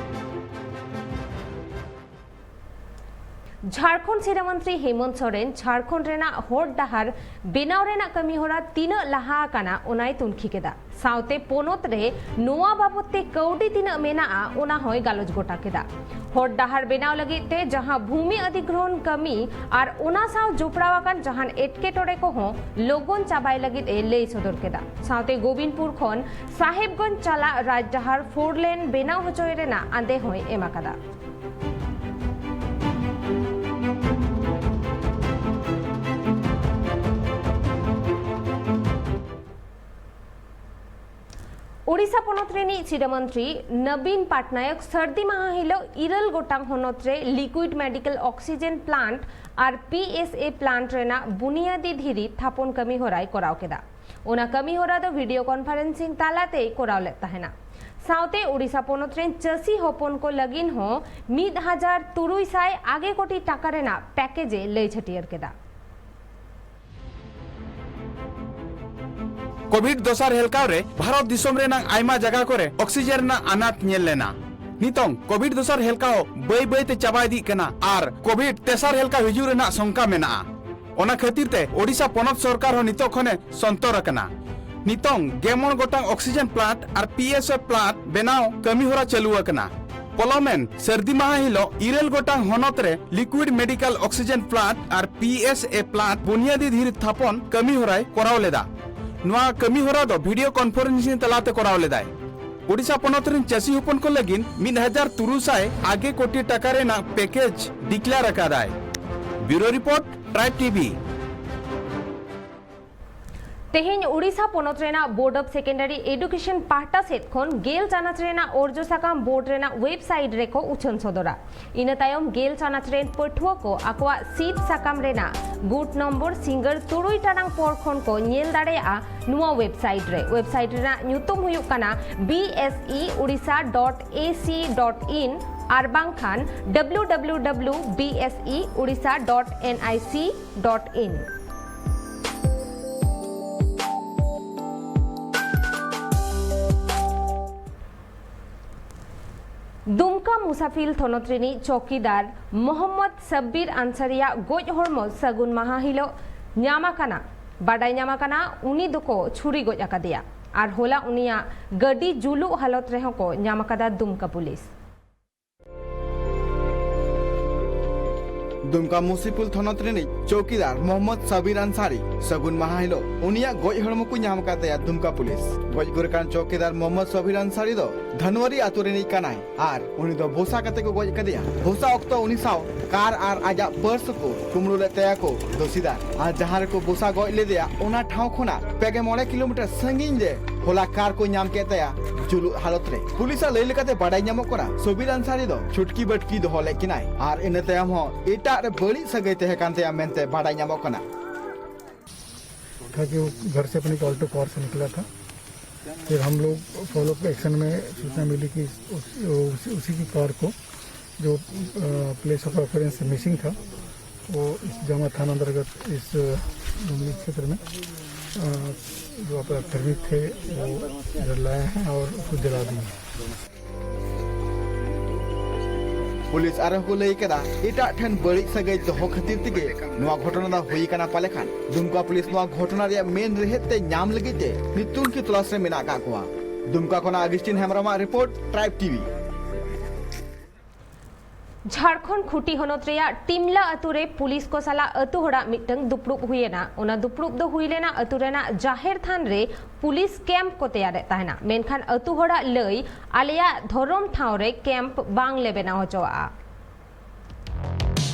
ᱡᱷᱟᱲᱠᱷᱚᱸᱰ ᱥᱤᱨᱟᱹ ᱢᱚᱱᱛᱨᱤ ᱦᱮᱢᱚᱱᱛ ᱥᱚᱨᱮᱱ ᱡᱷᱟᱲᱠᱷᱚᱸᱰ ᱨᱮᱱᱟᱜ ᱦᱚᱨ ᱰᱟᱦᱟᱨ ᱵᱮᱱᱟᱣ ᱨᱮᱱᱟᱜ ᱠᱟᱹᱢᱤᱦᱚᱨᱟ ᱛᱤᱱᱟᱹᱜ ᱞᱟᱦᱟ ᱟᱠᱟᱱᱟ, ᱚᱱᱟᱭ ᱛᱩᱱᱠᱷᱤ ᱠᱮᱫᱟ᱾ ᱥᱟᱶᱛᱮ ᱯᱚᱱᱚᱛ ᱨᱮ ᱱᱚᱣᱟ ᱵᱟᱵᱚᱛ ᱛᱮ ᱠᱟᱹᱣᱰᱤ ᱛᱤᱱᱟᱹᱜ ᱢᱮᱱᱟᱜᱼᱟ, ᱚᱱᱟ ᱦᱚᱸᱭ ᱜᱟᱞᱚᱪ ᱜᱚᱴᱟ ᱠᱮᱫᱟ᱾ ᱦᱚᱨ ᱰᱟᱦᱟᱨ ᱵᱮᱱᱟᱣ ᱞᱟᱹᱜᱤᱫ ᱛᱮ ᱡᱟᱦᱟᱸ ᱵᱷᱩᱢᱤ ᱚᱫᱷᱤᱜᱨᱚᱦᱚᱱ ᱠᱟᱹᱢᱤ ᱟᱨ ᱚᱱᱟ ᱥᱟᱶ ᱡᱚᱯᱲᱟᱣ ᱟᱠᱟᱱ ᱡᱟᱦᱟᱱ ᱮᱴᱠᱮᱴᱚᱬᱮ ᱠᱚᱦᱚᱸ ᱞᱚᱜᱚᱱ ᱪᱟᱵᱟᱭ ᱞᱟᱹᱜᱤᱫ ᱮ ᱞᱟᱹᱭ ᱥᱚᱫᱚᱨ ᱠᱮᱫᱟ᱾ ᱥᱟᱶᱛᱮ ᱜᱳᱵᱤᱱᱯᱩᱨ ᱠᱷᱚᱱ ᱥᱟᱦᱮᱵᱽᱜᱚᱸᱡᱽ ᱪᱟᱞᱟᱜ ᱨᱟᱡᱽ ᱰᱟᱦᱟᱨ ᱯᱷᱳᱨ ᱞᱮᱱ ᱵᱮᱱᱟᱣ ᱦᱚᱪᱚᱭ ᱨᱮᱱᱟᱜ ᱟᱸᱫᱮ ᱦᱚᱸᱭ ᱮᱢ ᱟᱠᱟᱫᱟ᱾ ᱳᱰᱤᱥᱟ ᱯᱚᱱᱚᱛ ᱨᱤᱱᱤᱡ ᱥᱤᱨᱟᱹ ᱢᱚᱱᱛᱨᱤ ᱱᱚᱵᱤᱱ ᱯᱟᱴᱱᱟᱭᱚᱠ ᱥᱟᱹᱨᱫᱤ ᱢᱟᱦᱟ ᱦᱤᱞᱚᱜ ᱤᱨᱟᱹᱞ ᱜᱚᱴᱟᱝ ᱦᱚᱱᱚᱛ ᱨᱮ liquid medical oxygen plant R P S A plant ᱨᱮᱱᱟᱜ ᱵᱩᱱᱤᱭᱟᱫᱤ ᱫᱷᱤᱨᱤ ᱛᱷᱟᱯᱚᱱ ᱠᱟᱹᱢᱤ ᱦᱚᱨᱟᱭ ᱠᱚᱨᱟᱣ ᱠᱮᱫᱟ᱾ ᱚᱱᱟ ᱠᱟᱹᱢᱤ ᱦᱚᱨᱟ ᱫᱚ ᱵᱷᱤᱰᱤᱭᱳ ᱠᱚᱱᱯᱷᱟᱨᱮᱱᱥᱤᱝ ᱛᱟᱞᱟᱛᱮᱭ ᱠᱚᱨᱟᱣ ᱞᱮᱫ ᱛᱟᱦᱮᱱᱟ᱾ ᱥᱟᱶᱛᱮ ᱳᱰᱤᱥᱟ ᱯᱚᱱᱚᱛ ᱨᱮᱱ ᱪᱟᱹᱥᱤ ᱦᱚᱯᱚᱱ ᱠᱚ ᱞᱟᱹᱜᱤᱫ ᱦᱚᱸ ᱢᱤᱫ ᱦᱟᱡᱟᱨ ᱛᱩᱨᱩᱭ ᱥᱟᱭ ᱟᱜᱮ ᱠᱳᱴᱤ ᱴᱟᱠᱟ ᱨᱮᱱᱟᱜ ᱯᱮᱠᱮᱡᱽ ᱮ ᱞᱟᱹᱭ ᱪᱷᱟᱹᱴᱭᱟᱹᱨ ᱠᱮᱫᱟ᱾ ᱠᱳᱵᱷᱤᱰ ᱫᱚᱥᱟᱨ ᱦᱮᱞᱠᱟᱣ ᱨᱮ ᱵᱷᱟᱨᱚᱛ ᱫᱤᱥᱚᱢ ᱨᱮᱱᱟᱜ ᱟᱭᱢᱟ ᱡᱟᱭᱜᱟ ᱠᱚᱨᱮ ᱚᱠᱥᱤᱡᱮᱱ ᱨᱮᱱᱟᱜ ᱟᱱᱟᱴ ᱧᱮᱞ ᱞᱮᱱᱟ᱾ ᱱᱤᱛᱚᱝ ᱠᱳᱵᱷᱤᱰ ᱫᱚᱥᱟᱨ ᱦᱮᱞᱠᱟᱣ ᱵᱟᱹᱭ ᱵᱟᱹᱭ ᱛᱮ ᱪᱟᱵᱟ ᱤᱫᱤᱜ ᱠᱟᱱᱟ ᱟᱨ ᱠᱳᱵᱷᱤᱰ ᱛᱮᱥᱟᱨ ᱦᱮᱞᱠᱟᱣ ᱦᱤᱡᱩᱜ ᱨᱮᱱᱟᱜ ᱥᱚᱝᱠᱟ ᱢᱮᱱᱟᱜᱼᱟ᱾ ᱚᱱᱟ ᱠᱷᱟᱹᱛᱤᱨ ᱛᱮ ᱳᱰᱤᱥᱟ ᱯᱚᱱᱚᱛ ᱥᱚᱨᱠᱟᱨ ᱦᱚᱸ ᱱᱤᱛᱚᱜ ᱠᱷᱚᱱᱮ ᱥᱚᱱᱛᱚᱨ ᱟᱠᱟᱱᱟ᱾ ᱱᱤᱛᱚᱝ ᱜᱮᱞ ᱢᱚᱬᱮ ᱜᱚᱴᱟᱝ oxygen plant R P S A plant ᱵᱮᱱᱟᱣ ᱠᱟᱹᱢᱤ ᱦᱚᱨᱟ ᱪᱟᱹᱞᱩ ᱟᱠᱟᱱᱟ᱾ ᱯᱚᱞᱚᱢᱮᱱ ᱥᱟᱹᱨᱫᱤ ᱢᱟᱦᱟ ᱦᱤᱞᱚᱜ ᱤᱨᱟᱹᱞ ᱜᱚᱴᱟᱝ ᱦᱚᱱᱚᱛ ᱨᱮ liquid medical oxygen plant R P S A plant ᱵᱩᱱᱤᱭᱟᱹᱫᱤ ᱫᱷᱤᱨᱤ ᱛᱷᱟᱯᱚᱱ ᱠᱟᱹᱢᱤ ᱦᱚᱨᱟᱭ ᱠᱚᱨᱟᱣ ᱞᱮᱫᱟ᱾ ᱱᱚᱣᱟ ᱠᱟᱹᱢᱤ ᱦᱚᱨᱟ ᱫᱚ ᱵᱷᱤᱰᱤᱭᱳ ᱠᱚᱱᱯᱷᱟᱨᱮᱱᱥᱤᱝ ᱛᱟᱞᱟᱛᱮ ᱠᱚᱨᱟᱣ ᱞᱮᱫᱟᱭ᱾ ᱳᱰᱤᱥᱟ ᱯᱚᱱᱚᱛ ᱨᱮᱱ ᱪᱟᱹᱥᱤ ᱦᱚᱯᱚᱱ ᱠᱚ ᱞᱟᱹᱜᱤᱫ ᱢᱤᱫ ᱦᱟᱡᱟᱨ ᱛᱩᱨᱩᱭ ᱥᱟᱭ ᱟᱜᱮ ᱠᱳᱴᱤ ᱴᱟᱠᱟ ᱨᱮᱱᱟᱜ ᱯᱮᱠᱮᱡᱽ ᱰᱤᱠᱞᱮᱭᱟᱨ ᱟᱠᱟᱫᱟᱭ᱾ ᱵᱤᱭᱩᱨᱳ ᱨᱤᱯᱳᱨᱴ, ᱴᱨᱟᱭᱤᱵᱽ ᱴᱤᱵᱷᱤ᱾ ᱛᱮᱦᱮᱧ ᱩᱲᱤᱥᱥᱟ ᱯᱚᱱᱚᱛ ᱨᱮᱱᱟᱜ ᱵᱳᱨᱰ ᱚᱯᱷ ᱥᱮᱠᱮᱱᱰᱟᱨᱤ ᱮᱰᱩᱠᱮᱥᱚᱱ ᱯᱟᱦᱴᱟ ᱥᱮᱫ ᱠᱷᱚᱱ ᱜᱮᱞ ᱪᱟᱱᱟᱪ ᱨᱮᱱᱟᱜ ᱚᱨᱡᱚ ᱥᱟᱠᱟᱢ ᱵᱳᱨᱰ ᱨᱮᱱᱟᱜ ᱣᱮᱵᱥᱟᱭᱤᱴ ᱨᱮᱠᱚ ᱩᱪᱷᱟᱹᱱ ᱥᱚᱫᱚᱨᱟ᱾ ᱤᱱᱟᱹ ᱛᱟᱭᱚᱢ ᱜᱮᱞ ᱪᱟᱱᱟᱪ ᱨᱮᱱ ᱯᱟᱹᱴᱷᱩᱣᱟᱹ ᱠᱚ ᱟᱠᱚᱣᱟᱜ ᱥᱤᱫ ᱥᱟᱠᱟᱢ ᱨᱮᱱᱟᱜ ᱜᱩᱴ ᱱᱚᱢᱵᱚᱨ ᱥᱤᱸᱜᱟᱹᱲ ᱛᱩᱨᱩᱭ ᱴᱟᱲᱟᱝ ᱯᱚᱨ ᱠᱷᱚᱱ ᱠᱚ ᱧᱮᱞ ᱫᱟᱲᱮᱭᱟᱜᱼᱟ ᱱᱚᱣᱟ ᱣᱮᱵᱥᱟᱭᱤᱴ ᱨᱮ᱾ ᱣᱮᱵᱥᱟᱭᱤᱴ ᱨᱮᱱᱟᱜ ᱧᱩᱛᱩᱢ ᱦᱩᱭᱩᱜ ᱠᱟᱱᱟ B S E odisha dot A C dot in ᱟᱨ ᱵᱟᱝᱠᱷᱟᱱ W W W B S E odisha dot N I C dot in᱾ ᱫᱩᱢᱠᱟ ᱢᱩᱥᱟᱯᱷᱤᱞ ᱛᱷᱚᱱᱚᱛ ᱨᱤᱱᱤᱡ ᱪᱚᱣᱠᱤᱫᱟᱨ ᱢᱚᱦᱚᱢᱢᱚᱫᱽ ᱥᱟᱵᱵᱤᱨ ᱟᱱᱥᱟᱨᱤᱭᱟᱜ ᱜᱚᱡ ᱦᱚᱲᱢᱚ ᱥᱟᱹᱜᱩᱱ ᱢᱟᱦᱟ ᱦᱤᱞᱚᱜ ᱧᱟᱢ ᱟᱠᱟᱱᱟ᱾ ᱵᱟᱰᱟᱭ ᱧᱟᱢ ᱟᱠᱟᱱᱟ, ᱩᱱᱤ ᱫᱚᱠᱚ ᱪᱷᱩᱨᱤ ᱜᱚᱡ ᱟᱠᱟᱫᱮᱭᱟ ᱟᱨ ᱦᱚᱞᱟ ᱩᱱᱤᱭᱟᱜ ᱜᱟᱹᱰᱤ ᱡᱩᱞᱩᱜ ᱦᱟᱞᱚᱛ ᱨᱮᱦᱚᱸ ᱠᱚ ᱧᱟᱢ ᱟᱠᱟᱫᱟ ᱫᱩᱢᱠᱟ ᱯᱩᱞᱤᱥ᱾ ᱫᱩᱢᱠᱟ ᱢᱩᱥᱤᱯᱩᱞ ᱛᱷᱚᱱᱚᱛ ᱨᱤᱱᱤᱡ ᱪᱚᱣᱠᱤᱫᱟᱨ ᱢᱚᱦᱚᱢᱢᱚᱫᱽ ᱥᱟᱵᱤᱨ ᱟᱱᱥᱟᱨᱤ ᱥᱟᱹᱜᱩᱱ ᱢᱟᱦᱟ ᱦᱤᱞᱚᱜ ᱩᱱᱤᱭᱟᱜ ᱜᱚᱡ ᱦᱚᱲᱢᱚ ᱠᱚ ᱧᱟᱢ ᱟᱠᱟᱫ ᱛᱟᱭᱟ ᱫᱩᱢᱠᱟ ᱯᱩᱞᱤᱥ᱾ ᱜᱚᱡ ᱜᱩᱨ ᱟᱠᱟᱱ ᱪᱚᱣᱠᱤᱫᱟᱨ ᱢᱚᱦᱚᱢᱢᱚᱫᱽ ᱥᱟᱵᱤᱨ ᱟᱱᱥᱟᱨᱤ ᱫᱚ ᱫᱷᱟᱱᱣᱟᱨᱤ ᱟᱛᱳ ᱨᱤᱱᱤᱡ ᱠᱟᱱᱟᱭ ᱟᱨ ᱩᱱᱤ ᱫᱚ ᱵᱚᱥᱟ ᱠᱟᱛᱮ ᱠᱚ ᱜᱚᱡ ᱟᱠᱟᱫᱮᱭᱟ᱾ ᱵᱚᱥᱟ ᱚᱠᱛᱚ ᱩᱱᱤ ᱥᱟᱶ ᱠᱟᱨ ᱟᱨ ᱟᱡᱟᱜ ᱯᱟᱨᱥ ᱠᱚ ᱠᱩᱢᱵᱽᱲᱩ ᱞᱮᱫ ᱛᱟᱭᱟ ᱠᱚ ᱫᱳᱥᱤᱫᱟᱨ᱾ ᱟᱨ ᱡᱟᱦᱟᱸ ᱨᱮᱠᱚ ᱵᱚᱥᱟ ᱜᱚᱡ ᱞᱮᱫᱮᱭᱟ, ᱚᱱᱟ ᱴᱷᱟᱶ ᱠᱷᱚᱱᱟᱜ ᱯᱮ ᱜᱮᱞ ᱢᱚᱬᱮ ᱠᱤᱞᱳᱢᱤᱴᱟᱨ ᱥᱟᱺᱜᱤᱧ ᱨᱮ ᱦᱚᱞᱟ ᱠᱟᱨ ᱠᱚ ᱧᱟᱢ ᱠᱮᱫ ᱛᱟᱭᱟ ᱡᱩᱞᱩᱜ ᱦᱟᱞᱚᱛ ᱨᱮ᱾ ᱯᱩᱞᱤᱥᱟᱜ ᱞᱟᱹᱭ ᱞᱮᱠᱟᱛᱮ ᱵᱟᱰᱟᱭ ᱧᱟᱢᱚᱜ ᱠᱟᱱᱟ, ᱥᱚᱵᱤᱨ ᱟᱱᱥᱟᱨᱤ ᱫᱚ ᱪᱷᱩᱴᱠᱤ ᱵᱟᱹᱴᱠᱤ ᱫᱚᱦᱚ ᱞᱮᱫ ᱠᱤᱱᱟᱭ ᱟᱨ ᱤᱱᱟᱹ ᱛᱟᱭᱚᱢ ᱦᱚᱸ ᱮᱴᱟᱜ ᱨᱮ ᱵᱟᱹᱲᱤᱡ ᱥᱟᱹᱜᱟᱹᱭ ᱛᱟᱦᱮᱸ ᱠᱟᱱ ᱛᱟᱭᱟ ᱢᱮᱱᱛᱮ ᱵᱟᱰᱟᱭ ᱧᱟᱢᱚᱜ ᱠᱟᱱᱟ᱾ था कि वो घर से अपनी ऑल्टो कार से निकला था। फिर हम लोग फॉलो एक्शन में सूचना मिली कि उस, उस, उसी की कार को जो प्लेस ऑफ ऑकरेंस से मिसिंग था, वो इस जामा थाना अंतर्गत इस डुमरी क्षेत्र में अ, जो अपराध कर्मी थे, वो इधर लाए हैं और उसको जला दिए। ᱯᱩᱞᱤᱥ ᱟᱨᱦᱚᱸ ᱠᱚ ᱞᱟᱹᱭ ᱠᱮᱫᱟ, ᱮᱴᱟᱜ ᱴᱷᱮᱱ ᱵᱟᱹᱲᱤᱡ ᱥᱟᱹᱜᱟᱹᱭ ᱫᱚᱦᱚ ᱠᱷᱟᱹᱛᱤᱨ ᱛᱮᱜᱮ ᱱᱚᱣᱟ ᱜᱷᱚᱴᱚᱱᱟ ᱫᱚ ᱦᱩᱭ ᱟᱠᱟᱱᱟ ᱯᱟᱞᱮ ᱠᱷᱟᱱ᱾ ᱫᱩᱢᱠᱟ ᱯᱩᱞᱤᱥ ᱱᱚᱣᱟ ᱜᱷᱚᱴᱚᱱᱟ ᱨᱮᱭᱟᱜ ᱢᱮᱱ ᱨᱮᱦᱮᱫ ᱛᱮ ᱧᱟᱢ ᱞᱟᱹᱜᱤᱫ ᱛᱮ ᱱᱤᱛ ᱛᱩᱱᱠᱷᱤ ᱛᱚᱞᱟᱥ ᱨᱮ ᱢᱮᱱᱟᱜ ᱟᱠᱟᱫ ᱠᱚᱣᱟ᱾ ᱫᱩᱢᱠᱟ ᱠᱷᱚᱱᱟᱜ ᱟᱜᱤᱥᱴᱤᱱ ᱦᱮᱢᱵᱨᱚᱢᱟᱜ ᱨᱤᱯᱳᱨᱴ, ᱴᱨᱟᱭᱤᱵᱽ ᱴᱤᱵᱷᱤ᱾ ᱡᱷᱟᱲᱠᱷᱚᱸᱰ ᱠᱷᱩᱸᱴᱤ ᱦᱚᱱᱚᱛ ᱨᱮᱭᱟᱜ ᱴᱤᱢᱞᱟ ᱟᱹᱛᱩ ᱨᱮ ᱯᱩᱞᱤᱥ ᱠᱚ ᱥᱟᱞᱟᱜ ᱟᱹᱛᱩ ᱦᱚᱲᱟᱜ ᱢᱤᱫᱴᱟᱝ ᱫᱩᱯᱲᱩᱵ ᱦᱩᱭᱮᱱᱟ᱾ ᱚᱱᱟ ᱫᱩᱯᱲᱩᱵ ᱫᱚ ᱦᱩᱭ ᱞᱮᱱᱟ ᱟᱹᱛᱩ ᱨᱮᱱᱟᱜ ᱡᱟᱦᱮᱨ ᱛᱷᱟᱱ ᱨᱮ ᱯᱩᱞᱤᱥ ᱠᱮᱢᱯ ᱠᱚ ᱛᱮᱭᱟᱨᱮᱫ ᱛᱟᱦᱮᱱᱟ, ᱢᱮᱱᱠᱷᱟᱱ ᱟᱹᱛᱩ ᱦᱚᱲᱟᱜ ᱞᱟᱹᱭ ᱟᱞᱮᱭᱟᱜ ᱫᱷᱚᱨᱚᱢ ᱴᱷᱟᱶ ᱨᱮ ᱠᱮᱢᱯ ᱵᱟᱝ ᱞᱮ ᱵᱮᱱᱟᱣ ᱦᱚᱪᱚᱣᱟᱜᱼᱟ᱾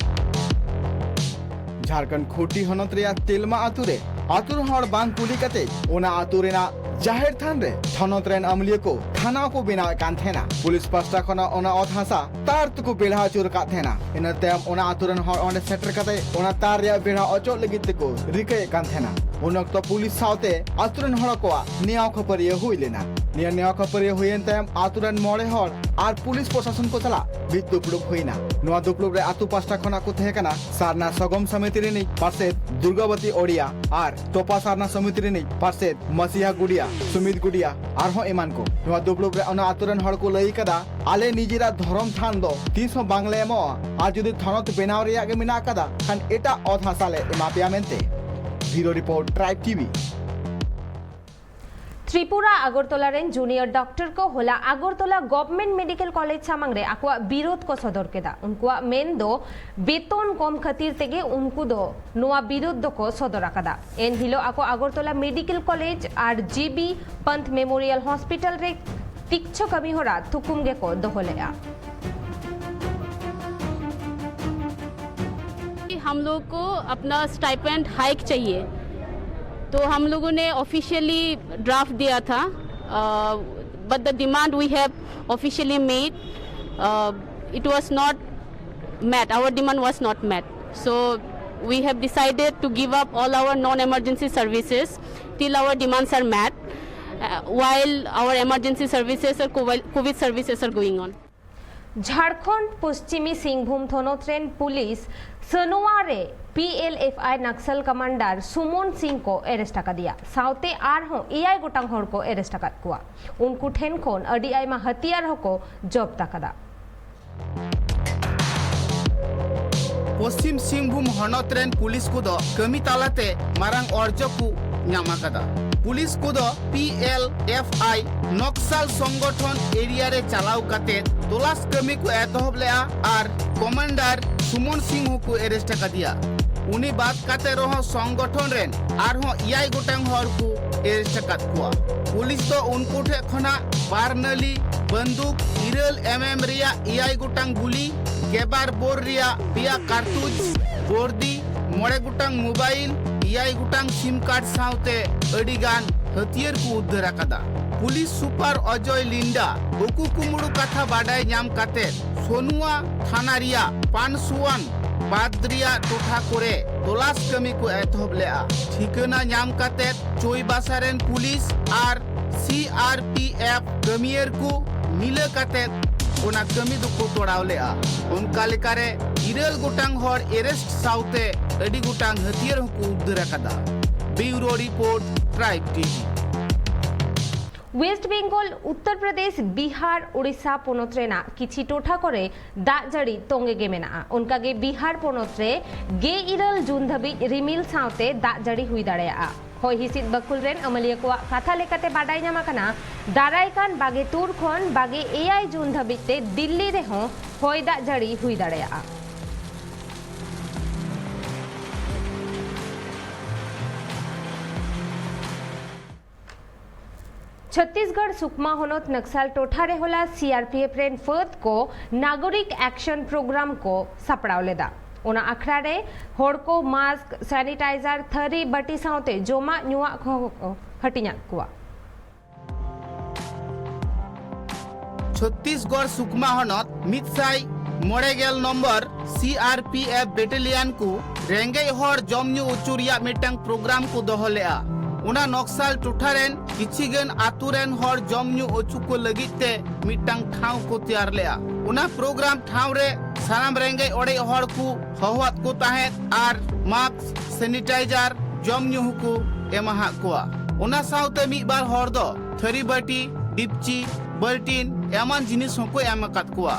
ᱡᱷᱟᱲᱠᱷᱚᱸᱰ ᱠᱷᱩᱸᱴᱤ ᱦᱚᱱᱚᱛ ᱨᱮᱭᱟᱜ ᱛᱮᱞᱢᱟ ᱟᱹᱛᱩ ᱨᱮ ᱟᱛᱳ ᱨᱮᱱ ᱦᱚᱲ ᱵᱟᱝ ᱠᱩᱞᱤ ᱠᱟᱛᱮ ᱚᱱᱟ ᱟᱛᱳ ᱨᱮᱱᱟᱜ ᱡᱟᱦᱮᱨ ᱛᱷᱟᱱ ᱨᱮ ᱛᱷᱚᱱᱚᱛ ᱨᱮᱱ ᱟᱹᱢᱟᱹᱞᱤᱭᱟᱹ ᱠᱚ ᱛᱷᱟᱱᱟ ᱠᱚ ᱵᱮᱱᱟᱣᱮᱫ ᱠᱟᱱ ᱛᱟᱦᱮᱱᱟ᱾ ᱯᱩᱞᱤᱥ ᱯᱟᱥᱴᱟ ᱠᱷᱚᱱᱟᱜ ᱚᱱᱟ ᱚᱛ ᱦᱟᱥᱟ ᱛᱟᱨ ᱛᱮᱠᱚ ᱵᱮᱲᱦᱟ ᱟᱹᱪᱩᱨ ᱟᱠᱟᱫ ᱛᱟᱦᱮᱱᱟ᱾ ᱤᱱᱟᱹ ᱛᱟᱭᱚᱢ ᱚᱱᱟ ᱟᱛᱳ ᱨᱮᱱ ᱦᱚᱲ ᱚᱸᱰᱮ ᱥᱮᱴᱮᱨ ᱠᱟᱛᱮ ᱚᱱᱟ ᱛᱟᱨ ᱨᱮᱭᱟᱜ ᱵᱮᱲᱦᱟ ᱚᱪᱚᱜ ᱞᱟᱹᱜᱤᱫ ᱛᱮᱠᱚ ᱨᱤᱠᱟᱹᱭᱮᱫ ᱠᱟᱱ ᱛᱟᱦᱮᱱᱟ᱾ ᱩᱱ ᱚᱠᱛᱚ ᱯᱩᱞᱤᱥ ᱥᱟᱶᱛᱮ ᱟᱛᱳ ᱨᱮᱱ ᱦᱚᱲ ᱠᱚᱣᱟᱜ ᱱᱮᱭᱟᱣ ᱠᱷᱟᱹᱯᱟᱹᱨᱤᱭᱟᱹ ᱦᱩᱭ ᱞᱮᱱᱟ᱾ ᱱᱤᱭᱟᱹ ᱱᱮᱭᱟᱣ ᱠᱷᱟᱹᱯᱟᱹᱨᱤᱭᱟᱹ ᱦᱩᱭᱮᱱ ᱛᱟᱭᱚᱢ ᱟᱛᱳ ᱨᱮᱱ ᱢᱚᱬᱮ ᱦᱚᱲ ᱟᱨ ᱯᱩᱞᱤᱥ ᱯᱨᱚᱥᱟᱥᱚᱱ ᱠᱚ ᱥᱟᱞᱟᱜ ᱢᱤᱫ ᱫᱩᱯᱲᱩᱵ ᱦᱩᱭᱱᱟ᱾ ᱱᱚᱣᱟ ᱫᱩᱯᱲᱩᱵ ᱨᱮ ᱟᱛᱳ ᱯᱟᱥᱴᱟ ᱠᱷᱚᱱᱟᱜ ᱠᱚ ᱛᱟᱦᱮᱸ ᱠᱟᱱᱟ ᱥᱟᱨᱱᱟ ᱥᱚᱜᱚᱢ ᱥᱚᱢᱤᱛᱤ ᱨᱤᱱᱤᱡ ᱯᱟᱨᱥᱮᱛ ᱫᱩᱨᱜᱟᱵᱚᱛᱤ ᱳᱰᱤᱭᱟ ᱟᱨ ᱛᱚᱯᱟ ᱥᱟᱨᱱᱟ ᱥᱚᱢᱤᱛᱤ ᱨᱤᱱᱤᱡ ᱯᱟᱨᱥᱮᱛ ᱢᱟᱥᱤᱦᱟ ᱜᱩᱰᱤᱭᱟ, ᱥᱩᱢᱤᱛ ᱜᱩᱰᱤᱭᱟ ᱟᱨᱦᱚᱸ ᱮᱢᱟᱱ ᱠᱚ᱾ ᱱᱚᱣᱟ ᱫᱩᱯᱲᱩᱵ ᱨᱮ ᱚᱱᱟ ᱟᱛᱳ ᱨᱮᱱ ᱦᱚᱲ ᱠᱚ ᱞᱟᱹᱭ ᱠᱟᱫᱟ, ᱟᱞᱮ ᱱᱤᱡᱮᱨᱟᱜ ᱫᱷᱚᱨᱚᱢ ᱛᱷᱟᱱ ᱫᱚ ᱛᱤᱥ ᱦᱚᱸ ᱵᱟᱝᱞᱮ ᱮᱢᱚᱜᱼᱟ ᱟᱨ ᱡᱩᱫᱤ ᱛᱷᱚᱱᱚᱛ ᱵᱮᱱᱟᱣ ᱨᱮᱭᱟᱜ ᱜᱮ ᱢᱮᱱᱟᱜ ᱟᱠᱟᱫᱟ ᱠᱷᱟᱱ ᱮᱴᱟᱜ ᱚᱛ ᱦᱟᱥᱟ ᱞᱮ ᱮᱢᱟ ᱯᱮᱭᱟ ᱢᱮᱱᱛᱮ᱾ Bureau report, tribe TV. Tripura Agartala ᱨᱮᱱ ᱡᱩᱱᱤᱭᱚᱨ ᱰᱚᱠᱴᱚᱨ ᱠᱚ ᱦᱚᱞᱟ ᱟᱜᱚᱨᱛᱚᱞᱟ ᱜᱚᱵᱷᱢᱮᱱᱴ ᱢᱮᱰᱤᱠᱮᱞ ᱠᱚᱞᱮᱡᱽ ᱥᱟᱢᱟᱝ ᱨᱮ ᱟᱠᱚᱣᱟᱜ ᱵᱤᱨᱳᱫᱷ ᱠᱚ ᱥᱚᱫᱚᱨ ᱠᱮᱫᱟ᱾ ᱩᱱᱠᱩᱣᱟᱜ ᱢᱮᱱ ᱫᱚ ᱵᱮᱛᱚᱱ ᱠᱚᱢ ᱠᱷᱟᱹᱛᱤᱨ ᱛᱮᱜᱮ ᱩᱱᱠᱩ ᱫᱚ ᱱᱚᱣᱟ ᱵᱤᱨᱳᱫᱷ ᱫᱚᱠᱚ ᱥᱚᱫᱚᱨ ᱟᱠᱟᱫᱟ᱾ ᱮᱱ ᱦᱤᱞᱳᱜ ᱟᱠᱚ ᱟᱜᱚᱨᱛᱚᱞᱟ ᱢᱮᱰᱤᱠᱮᱞ ᱠᱚᱞᱮᱡᱽ ᱟᱨ ᱡᱤ ᱵᱤ ᱯᱟᱱᱛᱷ ᱢᱮᱢᱳᱨᱤᱭᱟᱞ ᱦᱚᱥᱯᱤᱴᱟᱞ ᱨᱮ ᱛᱤᱠᱪᱷᱚ ᱠᱟᱹᱢᱤ ᱦᱚᱨᱟ ᱛᱷᱩᱠᱩᱢ ᱜᱮᱠᱚ ᱫᱚᱦᱚ ᱞᱮᱫᱼᱟ᱾ हम लोग को अपना स्टाइपेंड हाइक चाहिए, तो हम लोगों ने ऑफिशियली ड्राफ्ट दिया था, but the demand we have officially made, it was not met, our demand was not met. So we have decided to give up all our non-emergency services till our demands are met, uh, while our emergency services or COVID services are going on. Jharkhand ᱯᱚᱥᱪᱤᱢᱤ Singhbhum ᱛᱷᱚᱱᱚᱛ ᱨᱮᱱ police ᱥᱟᱱᱳᱣᱟ ᱨᱮ P L F I ᱱᱟᱠᱥᱟᱞ commander ᱥᱩᱢᱚᱱ ᱥᱤᱝ ᱠᱚ arrest ᱟᱠᱟᱫᱮᱭᱟ᱾ ᱥᱟᱶᱛᱮ ᱟᱨᱦᱚᱸ ᱮᱭᱟᱭ ᱜᱚᱴᱟᱝ ᱦᱚᱲ ᱠᱚ ᱮᱨᱮᱥᱴ ᱟᱠᱟᱫ ᱠᱚᱣᱟ᱾ ᱩᱱᱠᱩ ᱴᱷᱮᱱ ᱠᱷᱚᱱ ᱟᱹᱰᱤ ᱟᱭᱢᱟ ᱦᱟᱹᱛᱤᱭᱟᱨ ᱦᱚᱸᱠᱚ ᱡᱚᱵᱛ ᱟᱠᱟᱫᱟ᱾ ᱯᱚᱥᱪᱤᱢ ᱥᱤᱝᱵᱷᱩᱢ ᱦᱚᱱᱚᱛ ᱨᱮᱱ ᱯᱩᱞᱤᱥ ᱠᱚᱫᱚ ᱠᱟᱹᱢᱤ ᱛᱟᱞᱟᱛᱮ ᱢᱟᱨᱟᱝ ᱚᱨᱡᱚ ᱠᱚ ᱧᱟᱢ ᱟᱠᱟᱫᱟ᱾ ᱯᱩᱞᱤᱥ ᱠᱚᱫᱚ ᱯᱤ ᱮᱞ ᱮᱯᱷ ᱟᱭ ᱱᱚᱠᱥᱟᱞ ᱥᱚᱝᱜᱚᱴᱷᱚᱱ ᱮᱨᱤᱭᱟ ᱨᱮ ᱪᱟᱞᱟᱣ ᱠᱟᱛᱮ ᱛᱚᱞᱟᱥ ᱠᱟᱹᱢᱤ ᱠᱚ ᱮᱛᱚᱦᱚᱵ ᱞᱮᱫᱼᱟ ᱟᱨ ᱠᱚᱢᱟᱱᱰᱟᱨ ᱥᱩᱢᱚᱱ ᱥᱤᱝ ᱦᱚᱸᱠᱚ ᱮᱨᱮᱥᱴ ᱟᱠᱟᱫᱮᱭᱟ᱾ ᱩᱱᱤ ᱵᱟᱫ ᱠᱟᱛᱮ ᱨᱮᱦᱚᱸ ᱥᱚᱝᱜᱚᱴᱷᱚᱱ ᱨᱮᱱ ᱟᱨᱦᱚᱸ ᱮᱭᱟᱭ ᱜᱚᱴᱟᱝ ᱦᱚᱲ ᱠᱚ ᱮᱨᱮᱥᱴ ᱟᱠᱟᱫ ᱠᱚᱣᱟ᱾ ᱯᱩᱞᱤᱥ ᱫᱚ ᱩᱱᱠᱩ ᱴᱷᱮᱱ ᱠᱷᱚᱱᱟᱜ ᱵᱟᱨ ᱱᱟᱹᱞᱤ ᱵᱟᱱᱫᱩᱠ, ᱤᱨᱟᱹᱞ ᱮᱢ ᱮᱢ ᱨᱮᱭᱟᱜ ᱮᱭᱟᱭ ᱜᱚᱴᱟᱝ ᱜᱩᱞᱤ, ᱜᱮᱵᱟᱨ ᱵᱳᱨ ᱨᱮᱭᱟᱜ ᱯᱮᱭᱟ ᱠᱟᱨᱛᱩᱡᱽ, ᱵᱚᱨᱫᱤ, ᱢᱚᱬᱮ ᱜᱚᱴᱟᱝ ᱢᱳᱵᱟᱭᱤᱞ, ᱮᱭᱟᱭ ᱜᱚᱴᱟᱝ ᱥᱤᱢ ᱠᱟᱨᱰ ᱥᱟᱶᱛᱮ ᱟᱹᱰᱤ ᱜᱟᱱ ᱦᱟᱹᱛᱭᱟᱹᱨ ᱠᱚ ᱩᱫᱽᱫᱷᱟᱹᱨ ᱟᱠᱟᱫᱟ᱾ ᱯᱩᱞᱤᱥ ᱥᱩᱯᱟᱨ ᱚᱡᱚᱭ ᱞᱤᱱᱰᱟ ᱩᱠᱩ ᱠᱩᱢᱲᱩ ᱠᱟᱛᱷᱟ ᱵᱟᱰᱟᱭ ᱧᱟᱢ ᱠᱟᱛᱮ ᱥᱚᱱᱩᱣᱟ ᱛᱷᱟᱱᱟ ᱨᱮᱭᱟᱜ ᱯᱟᱱᱥᱩᱣᱟᱱ ᱵᱟᱫᱽ ᱨᱮᱭᱟᱜ ᱴᱚᱴᱷᱟ ᱠᱚᱨᱮ ᱛᱚᱞᱟᱥ ᱠᱟᱹᱢᱤ ᱠᱚ ᱮᱛᱚᱦᱚᱵ ᱞᱮᱫᱼᱟ᱾ ᱴᱷᱤᱠᱟᱹᱱᱟ ᱧᱟᱢ ᱠᱟᱛᱮ ᱪᱳᱭᱵᱟᱥᱟ ᱨᱮᱱ ᱯᱩᱞᱤᱥ ᱟᱨ ᱥᱤᱟᱨᱯᱤᱮᱯᱷ ᱠᱟᱹᱢᱤᱭᱟᱹᱨ ᱠᱚ ᱢᱤᱞᱟᱹ ᱠᱟᱛᱮ ᱚᱱᱟ ᱠᱟᱹᱢᱤ ᱫᱚᱠᱚ ᱛᱚᱲᱟᱣ ᱞᱮᱫᱼᱟ᱾ ᱚᱱᱠᱟ ᱞᱮᱠᱟᱨᱮ ᱤᱨᱟᱹᱞ ᱜᱚᱴᱟᱝ ᱦᱚᱲ ᱮᱨᱮᱥᱴ ᱥᱟᱶᱛᱮ ᱟᱹᱰᱤ ᱜᱚᱴᱟᱝ ᱦᱟᱹᱛᱭᱟᱹᱨ ᱦᱚᱸᱠᱚ ᱩᱫᱽᱫᱷᱟᱹᱨ ᱟᱠᱟᱫᱟ᱾ Bureau report, tribe TV. West Bengal, Uttar Pradesh, Bihar, Odisha ᱯᱚᱱᱚᱛ ᱨᱮᱱᱟᱜ ᱠᱤᱪᱷᱤ ᱴᱚᱴᱷᱟ ᱠᱚᱨᱮ ᱫᱟᱜ ᱡᱟᱹᱲᱤ ᱛᱚᱸᱜᱮ ᱜᱮ ᱢᱮᱱᱟᱜᱼᱟ᱾ ᱚᱱᱠᱟᱜᱮ ᱵᱤᱦᱟᱨ ᱯᱚᱱᱚᱛ ᱨᱮ ᱜᱮᱞ ᱤᱨᱟᱹᱞ ᱡᱩᱱ ᱫᱷᱟᱹᱵᱤᱡ ᱨᱤᱢᱤᱞ ᱥᱟᱶᱛᱮ ᱫᱟᱜ ᱡᱟᱹᱲᱤ ᱦᱩᱭ ᱫᱟᱲᱮᱭᱟᱜᱼᱟ᱾ ᱦᱚᱭ ᱦᱤᱸᱥᱤᱫ ᱵᱟᱹᱠᱷᱩᱞ ᱨᱮᱱ ᱟᱹᱢᱟᱹᱞᱤᱭᱟᱹ ᱠᱚᱣᱟᱜ ᱠᱟᱛᱷᱟ ᱞᱮᱠᱟᱛᱮ ᱵᱟᱰᱟᱭ ᱧᱟᱢ ᱟᱠᱟᱱᱟ, ᱫᱟᱨᱟᱭ ᱠᱟᱱ ᱵᱟᱜᱮ ᱛᱩᱨ ᱠᱷᱚᱱ ᱵᱟᱜᱮ ᱮᱭᱟᱭ ᱡᱩᱱ ᱫᱷᱟᱹᱵᱤᱡ ᱛᱮ ᱫᱤᱞᱞᱤ ᱨᱮᱦᱚᱸ ᱦᱚᱭ ᱫᱟᱜ ᱡᱟᱹᱲᱤ ᱦᱩᱭ ᱫᱟᱲᱮᱭᱟᱜᱼᱟ᱾ ᱪᱷᱚᱛᱛᱤᱥᱜᱚᱲ ᱥᱩᱠᱢᱟ ᱦᱚᱱᱚᱛ ᱱᱟᱠᱥᱟᱞ ᱴᱚᱴᱷᱟ ᱨᱮ ᱦᱚᱞᱟ ᱥᱤᱟᱨᱯᱤᱮᱯᱷ ᱨᱮᱱ ᱯᱷᱟᱹᱫ ᱠᱚ ᱱᱟᱜᱚᱨᱤᱠ ᱮᱠᱥᱚᱱ ᱯᱨᱳᱜᱨᱟᱢ ᱠᱚ ᱥᱟᱯᱲᱟᱣ ᱞᱮᱫᱟ᱾ ᱚᱱᱟ ᱟᱠᱷᱲᱟ ᱨᱮ ᱦᱚᱲ ᱠᱚ ᱢᱟᱥᱠ, ᱥᱮᱱᱤᱴᱟᱭᱡᱟᱨ, ᱛᱷᱟᱹᱨᱤ ᱵᱟᱹᱴᱤ ᱥᱟᱶᱛᱮ ᱡᱚᱢᱟᱜ ᱧᱩᱣᱟᱜ ᱠᱚᱦᱚᱸ ᱠᱚ ᱦᱟᱹᱴᱤᱧᱟᱫ ᱠᱚᱣᱟ᱾ ᱪᱷᱚᱛᱛᱤᱥᱜᱚᱲ ᱥᱩᱠᱢᱟ ᱦᱚᱱᱚᱛ ᱢᱤᱫ ᱥᱟᱭ ᱢᱚᱬᱮ ᱜᱮᱞ ᱱᱚᱢᱵᱚᱨ ᱥᱤᱟᱨᱯᱤᱮᱯᱷ ᱵᱮᱴᱟᱞᱤᱭᱟᱱ ᱠᱚ ᱨᱮᱸᱜᱮᱡ ᱦᱚᱲ ᱡᱚᱢ ᱧᱩ ᱚᱪᱚ ᱨᱮᱭᱟᱜ ᱢᱤᱫᱴᱟᱝ ᱯᱨᱳᱜᱨᱟᱢ ᱠᱚ ᱫᱚᱦᱚ ᱞᱮᱫᱼᱟ᱾ ᱚᱱᱟ ᱱᱚᱠᱥᱟᱞ ᱴᱚᱴᱷᱟ ᱨᱮᱱ ᱠᱤᱪᱷᱤ ᱜᱟᱱ ᱟᱛᱳ ᱨᱮᱱ ᱦᱚᱲ ᱡᱚᱢ ᱧᱩ ᱚᱪᱚ ᱠᱚ ᱞᱟᱹᱜᱤᱫ ᱛᱮ ᱢᱤᱫᱴᱟᱝ ᱴᱷᱟᱶ ᱠᱚ ᱛᱮᱭᱟᱨ ᱞᱮᱫᱼᱟ᱾ ᱚᱱᱟ ᱯᱨᱳᱜᱨᱟᱢ ᱴᱷᱟᱶ ᱨᱮ ᱥᱟᱱᱟᱢ ᱨᱮᱸᱜᱮᱡ ᱚᱲᱮᱡ ᱦᱚᱲ ᱠᱚ ᱦᱚᱦᱚᱣᱟᱫ ᱠᱚ ᱛᱟᱦᱮᱸᱫ ᱟᱨ ᱢᱟᱥᱠ, ᱥᱮᱱᱤᱴᱟᱭᱡᱟᱨ, ᱡᱚᱢ ᱧᱩ ᱦᱚᱸᱠᱚ ᱮᱢᱟᱦᱟᱫ ᱠᱚᱣᱟ᱾ ᱚᱱᱟ ᱥᱟᱶᱛᱮ ᱢᱤᱫ ᱵᱟᱨ ᱦᱚᱲ ᱫᱚ ᱛᱷᱟᱹᱨᱤ ᱵᱟᱹᱴᱤ, ᱰᱤᱯᱪᱤ, ᱵᱟᱹᱞᱴᱤᱱ ᱮᱢᱟᱱ ᱡᱤᱱᱤᱥ ᱦᱚᱸᱠᱚ ᱮᱢ ᱟᱠᱟᱫ ᱠᱚᱣᱟ᱾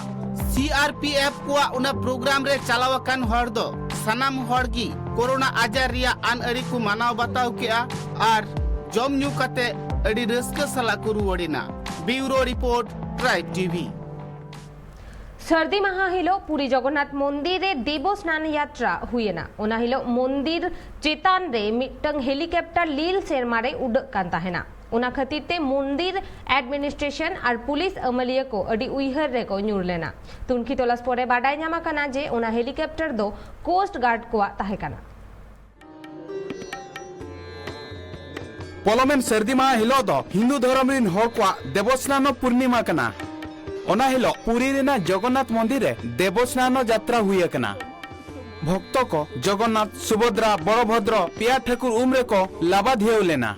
ᱥᱤᱟᱨᱯᱤᱮᱯᱷ ᱠᱚᱣᱟᱜ ᱚᱱᱟ ᱯᱨᱳᱜᱨᱟᱢ ᱨᱮ ᱪᱟᱞᱟᱣ ᱟᱠᱟᱱ ᱦᱚᱲ ᱫᱚ ᱥᱟᱱᱟᱢ ᱦᱚᱲ ᱜᱮ ᱠᱳᱨᱳᱱᱟ ᱟᱡᱟᱨ ᱨᱮᱭᱟᱜ ᱟᱹᱱ ᱟᱹᱨᱤ ᱠᱚ ᱢᱟᱱᱟᱣ ᱵᱟᱛᱟᱣ ᱠᱮᱫᱼᱟ ᱟᱨ ᱡᱚᱢ ᱧᱩ ᱠᱟᱛᱮ ᱟᱹᱰᱤ ᱨᱟᱹᱥᱠᱟᱹ ᱥᱟᱞᱟᱜ ᱠᱚ ᱨᱩᱣᱟᱹᱲ ᱮᱱᱟ᱾ ᱵᱤᱭᱩᱨᱳ ᱨᱤᱯᱳᱨᱴ, ᱴᱨᱟᱭᱤᱵᱽ ᱴᱤᱵᱷᱤ᱾ ᱥᱟᱹᱨᱫᱤ ᱢᱟᱦᱟ ᱦᱤᱞᱳᱜ ᱯᱩᱨᱤ ᱡᱚᱜᱚᱱᱱᱟᱛᱷ ᱢᱚᱱᱫᱤᱨ ᱨᱮ ᱫᱮᱵᱚ ᱥᱱᱟᱱ ᱭᱟᱛᱨᱟ ᱦᱩᱭᱮᱱᱟ᱾ ᱚᱱᱟ ᱦᱤᱞᱳᱜ ᱢᱚᱱᱫᱤᱨ ᱪᱮᱛᱟᱱ ᱨᱮ ᱢᱤᱫᱴᱟᱝ ᱦᱮᱞᱤᱠᱚᱯᱴᱟᱨ ᱞᱤᱞ ᱥᱮᱨᱢᱟ ᱨᱮ ᱩᱰᱟᱹᱜ ᱠᱟᱱ ᱛᱟᱦᱮᱱᱟ᱾ ᱚᱱᱟ ᱠᱷᱟᱹᱛᱤᱨ ᱛᱮ ᱢᱚᱱᱫᱤᱨ ᱮᱰᱢᱤᱱᱤᱥᱴᱨᱮᱥᱚᱱ ᱟᱨ ᱯᱩᱞᱤᱥ ᱟᱹᱢᱟᱹᱞᱤᱭᱟᱹ ᱠᱚ ᱟᱹᱰᱤ ᱩᱭᱦᱟᱹᱨ ᱨᱮᱠᱚ ᱧᱩᱨ ᱞᱮᱱᱟ᱾ ᱛᱩᱱᱠᱷᱤ ᱛᱚᱞᱟᱥ ᱯᱚᱨᱮ ᱵᱟᱰᱟᱭ ᱧᱟᱢ ᱟᱠᱟᱱᱟ ᱡᱮ ᱚᱱᱟ ᱦᱮᱞᱤᱠᱚᱯᱴᱟᱨ ᱫᱚ ᱠᱳᱥᱴ ᱜᱟᱨᱰ ᱠᱚᱣᱟᱜ ᱛᱟᱦᱮᱸ ᱠᱟᱱᱟ᱾ ᱯᱚᱞᱚᱢᱮᱱ ᱥᱟᱹᱨᱫᱤ ᱢᱟᱦᱟ ᱦᱤᱞᱳᱜ ᱫᱚ ᱦᱤᱱᱫᱩ ᱫᱷᱚᱨᱚᱢ ᱨᱤᱱ ᱦᱚᱲ ᱠᱚᱣᱟᱜ ᱫᱮᱵᱚᱥᱱᱟᱱᱚ ᱯᱩᱨᱱᱤᱢᱟ ᱠᱟᱱᱟ᱾ ᱚᱱᱟ ᱦᱤᱞᱳᱜ ᱯᱩᱨᱤ ᱨᱮᱱᱟᱜ ᱡᱚᱜᱚᱱᱱᱟᱛᱷ ᱢᱚᱱᱫᱤᱨ ᱨᱮ ᱫᱮᱵᱚᱥᱱᱟᱱᱚ ᱡᱟᱛᱨᱟ ᱦᱩᱭ ᱟᱠᱟᱱᱟ᱾ ᱵᱷᱚᱠᱛᱚ ᱠᱚ ᱡᱚᱜᱚᱱᱱᱟᱛᱷ, ᱥᱩᱵᱷᱚᱫᱨᱟ, ᱵᱚᱲᱚᱵᱷᱚᱫᱨᱚ ᱯᱮᱭᱟ ᱴᱷᱟᱹᱠᱩᱨ ᱩᱢ ᱨᱮᱠᱚ ᱞᱟᱵᱟᱫᱷᱤᱭᱟᱹᱣ ᱞᱮᱱᱟ᱾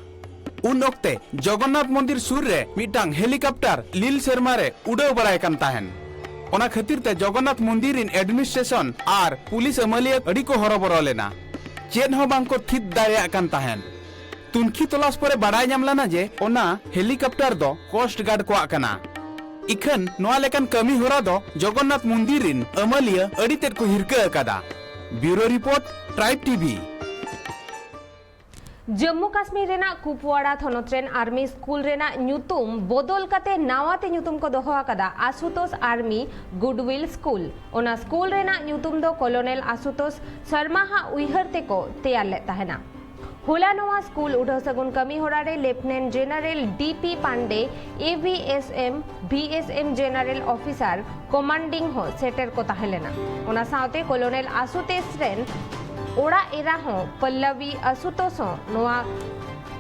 ᱩᱱ ᱚᱠᱛᱮ ᱡᱚᱜᱚᱱᱱᱟᱛᱷ ᱢᱚᱱᱫᱤᱨ ᱥᱩᱨ ᱨᱮ ᱢᱤᱫᱴᱟᱝ ᱦᱮᱞᱤᱠᱟᱯᱴᱟᱨ ᱞᱤᱞ ᱥᱮᱨᱢᱟ ᱨᱮ ᱩᱰᱟᱹᱣ ᱵᱟᱲᱟᱭ ᱠᱟᱱ ᱛᱟᱦᱮᱱ᱾ ᱚᱱᱟ ᱠᱷᱟᱹᱛᱤᱨ ᱛᱮ ᱡᱚᱜᱚᱱᱱᱟᱛᱷ ᱢᱚᱱᱫᱤᱨ ᱨᱤᱱ ᱮᱰᱢᱤᱱᱤᱥᱴᱨᱮᱥᱚᱱ ᱟᱨ ᱯᱩᱞᱤᱥ ᱟᱹᱢᱟᱹᱞᱤᱭᱟᱹ ᱟᱹᱰᱤ ᱠᱚ ᱦᱚᱨᱚᱵᱚᱨᱚ ᱞᱮᱱᱟ᱾ ᱪᱮᱫ ᱦᱚᱸ ᱵᱟᱝ ᱠᱚ ᱛᱷᱤᱛ ᱫᱟᱲᱮᱭᱟᱜ ᱠᱟᱱ ᱛᱟᱦᱮᱱ᱾ ᱛᱩᱱᱠᱷᱤ ᱛᱚᱞᱟᱥ ᱯᱚᱨᱮ ᱵᱟᱰᱟᱭ ᱧᱟᱢ ᱞᱮᱱᱟ ᱡᱮ ᱚᱱᱟ ᱦᱮᱞᱤᱠᱟᱯᱴᱟᱨ ᱫᱚ ᱠᱳᱥᱴ ᱜᱟᱨᱰ ᱠᱚᱣᱟᱜ ᱠᱟᱱᱟ᱾ ᱤᱠᱷᱟᱹᱱ ᱱᱚᱣᱟ ᱞᱮᱠᱟᱱ ᱠᱟᱹᱢᱤ ᱦᱚᱨᱟ ᱫᱚ ᱡᱚᱜᱚᱱᱱᱟᱛᱷ ᱢᱚᱱᱫᱤᱨ ᱨᱤᱱ ᱟᱹᱢᱟᱹᱞᱤᱭᱟᱹ ᱟᱹᱰᱤ ᱛᱮᱫ ᱠᱚ ᱦᱤᱨᱠᱟᱹ ᱟᱠᱟᱫᱟ᱾ Bureau report, tribe TV. Jammu Kashmir ᱨᱮᱱᱟᱜ ᱠᱩᱯᱣᱟᱲᱟ ᱛᱷᱚᱱᱚᱛ ᱨᱮᱱ ᱟᱨᱢᱤ ᱥᱠᱩᱞ ᱨᱮᱱᱟᱜ ᱧᱩᱛᱩᱢ ᱵᱚᱫᱚᱞ ᱠᱟᱛᱮ ᱱᱟᱣᱟ ᱛᱮ ᱧᱩᱛᱩᱢ ᱠᱚ ᱫᱚᱦᱚ ᱟᱠᱟᱫᱟ ᱟᱥᱩᱛᱳᱥ ᱟᱨᱢᱤ ᱜᱩᱰᱣᱤᱞ ᱥᱠᱩᱞ᱾ ᱚᱱᱟ ᱥᱠᱩᱞ ᱨᱮᱱᱟᱜ ᱧᱩᱛᱩᱢ ᱫᱚ ᱠᱚᱞᱳᱱᱮᱞ ᱟᱥᱩᱛᱳᱥ ᱥᱚᱨᱢᱟ ᱦᱟᱜ ᱩᱭᱦᱟᱹᱨ ᱛᱮᱠᱚ ᱛᱮᱭᱟᱨ ᱞᱮᱫ ᱛᱟᱦᱮᱱᱟ᱾ ᱦᱚᱞᱟ ᱱᱚᱣᱟ ᱥᱠᱩᱞ ᱩᱰᱷᱟᱹᱣ ᱥᱟᱹᱜᱩᱱ ᱠᱟᱹᱢᱤ ᱦᱚᱨᱟ ᱨᱮ lieutenant general D P Pande, A V S M, V S M general officer commanding ᱦᱚᱸ ᱥᱮᱴᱮᱨ ᱠᱚ ᱛᱟᱦᱮᱸ ᱞᱮᱱᱟ᱾ ᱚᱱᱟ ᱥᱟᱶᱛᱮ ᱠᱚᱞᱳᱱᱮᱞ ᱟᱥᱩᱛᱮᱥ ᱨᱮᱱ ᱚᱲᱟᱜ ᱮᱨᱟ ᱦᱚᱸ ᱯᱚᱞᱞᱚᱵᱤ ᱟᱥᱩᱛᱳᱥ ᱦᱚᱸ ᱱᱚᱣᱟ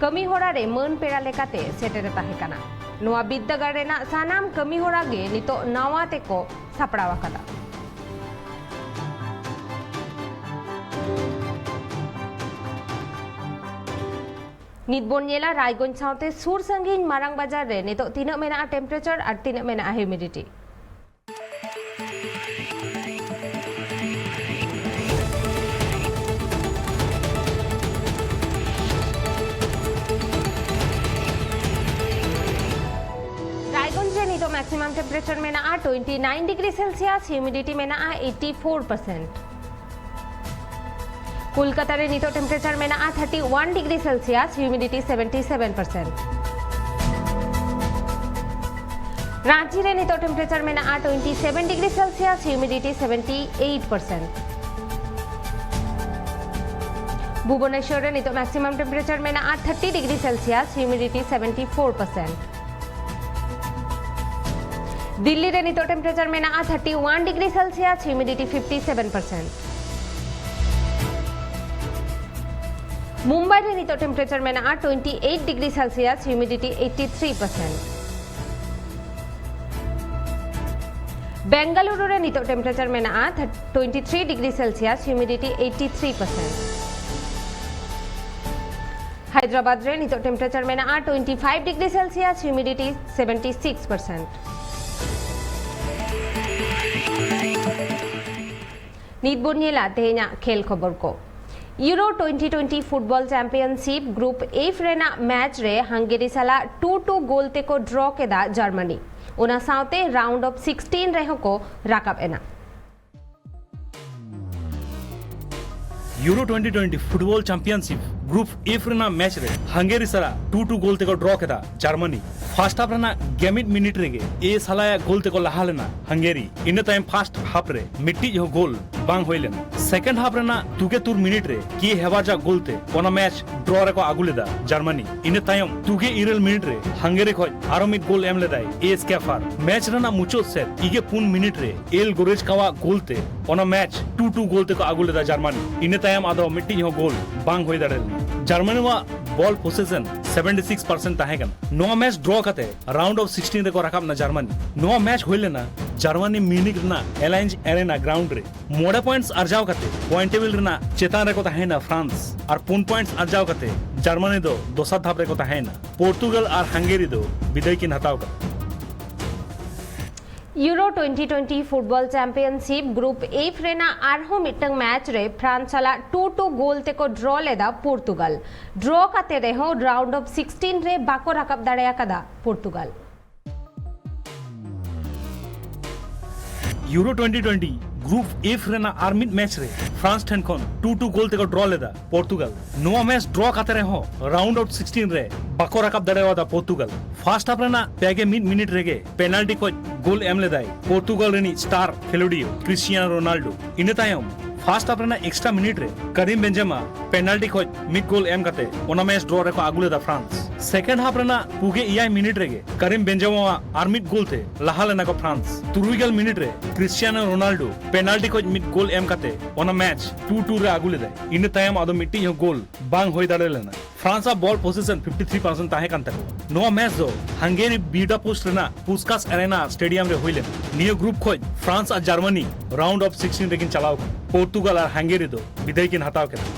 ᱠᱟᱹᱢᱤ ᱦᱚᱨᱟ ᱨᱮ ᱢᱟᱹᱱ ᱯᱮᱲᱟ ᱞᱮᱠᱟᱛᱮ ᱥᱮᱴᱮᱨ ᱮ ᱛᱟᱦᱮᱸ ᱠᱟᱱᱟ᱾ ᱱᱚᱣᱟ ᱵᱤᱨᱫᱟᱹᱜᱟᱲ ᱨᱮᱱᱟᱜ ᱥᱟᱱᱟᱢ ᱠᱟᱹᱢᱤ ᱦᱚᱨᱟ ᱜᱮ ᱱᱤᱛᱚᱜ ᱱᱟᱣᱟ ᱛᱮᱠᱚ ᱥᱟᱯᱲᱟᱣ ᱟᱠᱟᱫᱟ᱾ ᱱᱤᱛ ᱵᱚᱱ ᱧᱮᱞᱟ ᱨᱟᱭᱜᱚᱸᱡᱽ ᱥᱟᱶᱛᱮ ᱥᱩᱨ ᱥᱟᱺᱜᱤᱧ ᱢᱟᱨᱟᱝ ᱵᱟᱡᱟᱨ ᱨᱮ ᱱᱤᱛᱚᱜ ᱛᱤᱱᱟᱹᱜ ᱢᱮᱱᱟᱜᱼᱟ ᱴᱮᱢᱯᱟᱨᱮᱪᱟᱨ ᱟᱨ ᱛᱤᱱᱟᱹᱜ ᱢᱮᱱᱟᱜᱼᱟ ᱦᱤᱭᱩᱢᱤᱰᱤᱴᱤ᱾ ᱨᱟᱭᱜᱚᱸᱡᱽ ᱨᱮ ᱱᱤᱛᱚᱜ ᱢᱮᱠᱥᱤᱢᱟᱢ ᱴᱮᱢᱯᱟᱨᱮᱪᱟᱨ ᱢᱮᱱᱟᱜᱼᱟ twenty nine degree Celsius, humidity ᱢᱮᱱᱟᱜᱼᱟ ᱮᱭᱤᱴᱤ ᱯᱷᱳᱨ ᱯᱟᱨᱥᱮᱱᱴ᱾ ᱠᱳᱞᱠᱟᱛᱟ ᱨᱮ ᱱᱤᱛᱚᱜ ᱴᱮᱢᱯᱟᱨᱮᱪᱟᱨ ᱢᱮᱱᱟᱜᱼᱟ thirty one degree Celsius, humidity seventy seven percent. Ranchi ᱨᱮ ᱱᱤᱛᱚᱜ ᱴᱮᱢᱯᱟᱨᱮᱪᱟᱨ ᱢᱮᱱᱟᱜᱼᱟ twenty seven degree Celsius, humidity seventy eight percent. Bhubaneswar ᱨᱮ ᱱᱤᱛᱚᱜ ᱢᱮᱠᱥᱤᱢᱟᱢ ᱴᱮᱢᱯᱟᱨᱮᱪᱟᱨ ᱢᱮᱱᱟᱜᱼᱟ thirty degree Celsius, humidity seventy four percent. Delhi ᱨᱮ ᱱᱤᱛᱚᱜ ᱴᱮᱢᱯᱟᱨᱮᱪᱟᱨ ᱢᱮᱱᱟᱜᱼᱟ thirty one degree Celsius, humidity fifty seven percent. Mumbai ᱨᱮ ᱱᱤᱛᱚᱜ temperature ᱢᱮᱱᱟᱜᱼᱟ twenty eight degree Celsius, humidity eighty three percent. Bengaluru ᱨᱮ ᱱᱤᱛᱚᱜ temperature ᱢᱮᱱᱟᱜᱼᱟ twenty three degree Celsius, humidity eighty three percent. Hyderabad ᱨᱮ ᱱᱤᱛᱚᱜ temperature ᱢᱮᱱᱟᱜᱼᱟ twenty five degree Celsius, humidity seventy six percent. ᱱᱤᱛ ᱵᱚᱱ ᱧᱮᱞᱟ ᱛᱮᱦᱮᱧᱟᱜ ᱠᱷᱮᱞ ᱠᱷᱚᱵᱚᱨ ᱠᱚ᱾ Euro twenty twenty football championship group F ᱨᱮᱱᱟᱜ ᱢᱮᱪ ᱨᱮ ᱦᱟᱝᱜᱮᱨᱤ ᱥᱟᱞᱟᱜ two two ᱜᱳᱞ ᱛᱮᱠᱚ ᱰᱨᱚ ᱠᱮᱫᱟ ᱡᱟᱨᱢᱟᱱᱤ᱾ ᱚᱱᱟ ᱥᱟᱶᱛᱮ round of sixteen ᱨᱮᱦᱚᱸ ᱠᱚ ᱨᱟᱠᱟᱵ ᱮᱱᱟ᱾ Euro twenty twenty football championship group F ᱨᱮᱱᱟᱜ ᱢᱮᱪ ᱨᱮ ᱦᱟᱝᱜᱮᱨᱤ ᱥᱟᱞᱟᱜ two two ᱜᱳᱞ ᱛᱮᱠᱚ ᱰᱨᱚ ᱠᱮᱫᱟ ᱡᱟᱨᱢᱟᱱᱤ᱾ ᱯᱷᱟᱨᱥᱴ ᱦᱟᱯ ᱨᱮᱱᱟᱜ ᱜᱮᱢᱤᱫ ᱢᱤᱱᱤᱴ ᱨᱮᱜᱮ ᱮ ᱥᱟᱞᱟᱭᱟᱜ ᱜᱳᱞ ᱛᱮᱠᱚ ᱞᱟᱦᱟ ᱞᱮᱱᱟ ᱦᱟᱝᱜᱮᱨᱤ᱾ ᱤᱱᱟᱹ ᱛᱟᱭᱚᱢ ᱯᱷᱟᱨᱥᱴ ᱦᱟᱯ ᱨᱮ ᱢᱤᱫᱴᱤᱡ ᱦᱚᱸ ᱜᱳᱞ ᱵᱟᱝ ᱦᱩᱭ ᱞᱮᱱᱟ᱾ ᱥᱮᱠᱮᱱᱰ ᱦᱟᱯ ᱨᱮᱱᱟᱜ ᱛᱩᱜᱮ ᱛᱩᱨ ᱢᱤᱱᱤᱴ ᱨᱮ ᱠᱮ ᱦᱮᱵᱟᱨᱡᱟᱜ ᱜᱳᱞ ᱛᱮ ᱚᱱᱟ ᱢᱮᱪ ᱰᱨᱚ ᱨᱮᱠᱚ ᱟᱹᱜᱩ ᱞᱮᱫᱟ ᱡᱟᱨᱢᱟᱱᱤ᱾ ᱤᱱᱟᱹ ᱛᱟᱭᱚᱢ ᱛᱩᱜᱮ ᱤᱨᱟᱹᱞ ᱢᱤᱱᱤᱴ ᱨᱮ ᱦᱟᱝᱜᱮᱨᱤ ᱠᱷᱚᱱ ᱟᱨᱚ ᱢᱤᱫ ᱜᱳᱞ ᱮᱢ ᱞᱮᱫᱟᱭ ᱮ ᱥᱠᱮᱯᱷᱟᱨ᱾ ᱢᱮᱪ ᱨᱮᱱᱟᱜ ᱢᱩᱪᱟᱹᱫ ᱥᱮᱫ ᱤᱜᱮ ᱯᱩᱱ ᱢᱤᱱᱤᱴ ᱨᱮ ᱮᱞ ᱜᱳᱨᱮᱪᱠᱟᱣᱟᱜ ᱜᱳᱞ ᱛᱮ ᱚᱱᱟ ᱢᱮᱪ two two ᱜᱳᱞ ᱛᱮᱠᱚ ᱟᱹᱜᱩ ᱞᱮᱫᱟ ᱡᱟᱨᱢᱟᱱᱤ᱾ ᱤᱱᱟᱹ ᱛᱟᱭᱚᱢ ᱟᱫᱚ ᱢᱤᱫᱴᱤᱡ ᱦᱚᱸ ᱜᱳᱞ ᱵᱟᱝ ᱦᱩᱭ ᱫᱟᱲᱮ ᱞᱮᱱᱟ᱾ ᱡᱟᱨᱢᱟᱱᱤᱣᱟᱜ ᱵᱚᱞ ᱯᱚᱥᱮᱥᱚᱱ seventy six percent ᱛᱟᱦᱮᱸ ᱠᱟᱱᱟ᱾ ᱱᱚᱣᱟ ᱢᱮᱪ ᱰᱨᱚ ᱠᱟᱛᱮ round of sixteen ᱨᱮᱠᱚ ᱨᱟᱠᱟᱵ ᱮᱱᱟ ᱡᱟᱨᱢᱟᱱᱤ᱾ ᱱᱚᱣᱟ ᱢᱮᱪ ᱦᱩᱭ ᱞᱮᱱᱟ ᱡᱟᱨᱢᱟᱱᱤ ᱢᱤᱭᱩᱱᱤᱠ ᱨᱮᱱᱟᱜ ᱮᱞᱟᱭᱮᱱᱡ ᱮᱨᱮᱱᱟ ᱜᱨᱟᱣᱩᱱᱰ ᱨᱮ᱾ ᱢᱚᱬᱮ ᱯᱚᱭᱮᱱᱴᱥ ᱟᱨᱡᱟᱣ ᱠᱟᱛᱮ ᱯᱚᱭᱮᱱᱴ ᱴᱮᱵᱤᱞ ᱨᱮᱱᱟᱜ ᱪᱮᱛᱟᱱ ᱨᱮᱠᱚ ᱛᱟᱦᱮᱸᱭᱮᱱᱟ ᱯᱷᱨᱟᱱᱥ ᱟᱨ ᱯᱩᱱ ᱯᱚᱭᱮᱱᱴᱥ ᱟᱨᱡᱟᱣ ᱠᱟᱛᱮ ᱡᱟᱨᱢᱟᱱᱤ ᱫᱚ ᱫᱚᱥᱟᱨ ᱫᱷᱟᱯ ᱨᱮᱠᱚ ᱛᱟᱦᱮᱸᱭᱮᱱᱟ᱾ ᱯᱚᱨᱛᱩᱜᱟᱞ ᱟᱨ ᱦᱟᱝᱜᱮᱨᱤ ᱫᱚ ᱵᱤᱫᱟᱹᱭ ᱠᱤᱱ ᱦᱟᱛᱟᱣ ᱠᱟᱫᱟ᱾ Euro twenty twenty football championship group F ᱨᱮᱱᱟᱜ ᱟᱨᱦᱚᱸ ᱢᱤᱫᱴᱟᱝ ᱢᱮᱪ ᱨᱮ ᱯᱷᱨᱟᱱᱥ ᱥᱟᱞᱟᱜ two two ᱜᱳᱞ ᱛᱮᱠᱚ ᱰᱨᱚ ᱞᱮᱫᱟ ᱯᱚᱨᱛᱩᱜᱟᱞ᱾ ᱰᱨᱚ ᱠᱟᱛᱮ ᱨᱮᱦᱚᱸ round of sixteen ᱨᱮ ᱵᱟᱠᱚ ᱨᱟᱠᱟᱵ ᱫᱟᱲᱮ ᱟᱠᱟᱫᱟ Portugal. Euro twenty twenty group F ᱨᱮᱱᱟᱜ ᱟᱨ ᱢᱤᱫ ᱢᱮᱪ ᱨᱮ ᱯᱷᱨᱟᱱᱥ ᱴᱷᱮᱱ ᱠᱷᱚᱱ two two ᱜᱳᱞ ᱛᱮᱠᱚ ᱰᱨᱚ ᱞᱮᱫᱟ ᱯᱚᱨᱛᱩᱜᱟᱞ᱾ ᱱᱚᱣᱟ ᱢᱮᱪ ᱰᱨᱚ ᱠᱟᱛᱮ ᱨᱮᱦᱚᱸ round of sixteen ᱨᱮ ᱵᱟᱠᱚ ᱨᱟᱠᱟᱵ ᱫᱟᱲᱮᱣᱟᱫᱟ ᱯᱚᱨᱛᱩᱜᱟᱞ᱾ ᱯᱷᱟᱨᱥᱴ ᱦᱟᱯ ᱨᱮᱱᱟᱜ ᱯᱮ ᱜᱮ ᱢᱤᱫ ᱢᱤᱱᱤᱴ ᱨᱮᱜᱮ ᱯᱮᱱᱟᱞᱴᱤ ᱠᱷᱚᱱ ᱜᱳᱞ ᱮᱢ ᱞᱮᱫᱟᱭ ᱯᱚᱨᱛᱩᱜᱟᱞ ᱨᱤᱱᱤᱡ ᱥᱴᱟᱨ ᱠᱷᱮᱞᱳᱰᱤᱭᱟᱹ ᱠᱨᱤᱥᱴᱤᱭᱟᱱᱳ ᱨᱳᱱᱟᱞᱰᱳ᱾ ᱤᱱᱟᱹ ᱛᱟᱭᱚᱢ ᱯᱷᱟᱨᱥᱴ ᱦᱟᱯ ᱨᱮᱱᱟᱜ ᱮᱠᱥᱴᱨᱟ ᱢᱤᱱᱤᱴ ᱨᱮ ᱠᱟᱨᱤᱢ ᱵᱮᱱᱡᱮᱢᱟ ᱯᱮᱱᱟᱞᱴᱤ ᱠᱷᱚᱱ ᱢᱤᱫ ᱜᱳᱞ ᱮᱢ ᱠᱟᱛᱮ ᱚᱱᱟ ᱢᱮᱪ ᱰᱨᱚ ᱨᱮᱠᱚ ᱟᱹᱜᱩ ᱞᱮᱫᱟ ᱯᱷᱨᱟᱱᱥ᱾ ᱥᱮᱠᱮᱱᱰ ᱦᱟᱯ ᱨᱮᱱᱟᱜ ᱯᱩᱜᱮ ᱮᱭᱟᱭ ᱢᱤᱱᱤᱴ ᱨᱮᱜᱮ ᱠᱟᱨᱤᱢ ᱵᱮᱱᱡᱮᱢᱟ ᱟᱜ ᱟᱨ ᱢᱤᱫ ᱜᱳᱞ ᱛᱮ ᱞᱟᱦᱟ ᱞᱮᱱᱟ ᱠᱚ ᱯᱷᱨᱟᱱᱥ᱾ ᱛᱩᱨᱩᱭ ᱜᱮᱞ ᱢᱤᱱᱤᱴ ᱨᱮ ᱠᱨᱤᱥᱴᱤᱭᱟᱱᱳ ᱨᱳᱱᱟᱞᱰᱳ ᱯᱮᱱᱟᱞᱴᱤ ᱠᱷᱚᱱ ᱢᱤᱫ ᱜᱳᱞ ᱮᱢ ᱠᱟᱛᱮ ᱚᱱᱟ ᱢᱮᱪ ᱴᱩ ᱴᱩ ᱨᱮ ᱟᱹᱜᱩ ᱞᱮᱫᱟᱭ᱾ ᱤᱱᱟᱹ ᱛᱟᱭᱚᱢ ᱟᱫᱚ ᱢᱤᱫᱴᱤᱡ ᱦᱚᱸ ᱜᱳᱞ ᱵᱟᱝ ᱦᱩᱭ ᱫᱟᱲᱮ ᱞᱮᱱᱟ᱾ ᱯᱷᱨᱟᱱᱥ ᱟᱜ ᱵᱚᱞ ᱯᱚᱡᱤᱥᱚᱱ ᱯᱷᱤᱯᱴᱤ ᱛᱷᱨᱤ ᱯᱟᱨᱥᱮᱱᱴ ᱛᱟᱦᱮᱸ ᱠᱟᱱ ᱛᱟᱠᱚᱣᱟ᱾ ᱱᱚᱣᱟ ᱢᱮᱪ ᱫᱚ ᱦᱟᱝᱜᱮᱨᱤ ᱵᱤᱰᱟᱯᱳᱥᱴ ᱨᱮᱱᱟᱜ ᱯᱩᱥᱠᱟᱥ ᱮᱨᱮᱱᱟ ᱥᱴᱮᱰᱤᱭᱟᱢ ᱨᱮ ᱦᱩᱭ ᱞᱮᱱᱟ᱾ ᱱᱤᱭᱟᱹ ᱜᱨᱩᱯ ᱠᱷᱚᱱ France R Germany round of sixteen ᱨᱮᱠᱤᱱ ᱪᱟᱞᱟᱣ ᱟᱠᱟᱱᱟ᱾ ᱯᱚᱨᱛᱩᱜᱟᱞ ᱟᱨ ᱦᱟᱝᱜᱮᱨᱤ ᱫᱚ ᱵᱤᱫᱟᱹᱭ ᱠᱤᱱ ᱦᱟᱛᱟᱣ ᱠᱮᱫᱟ᱾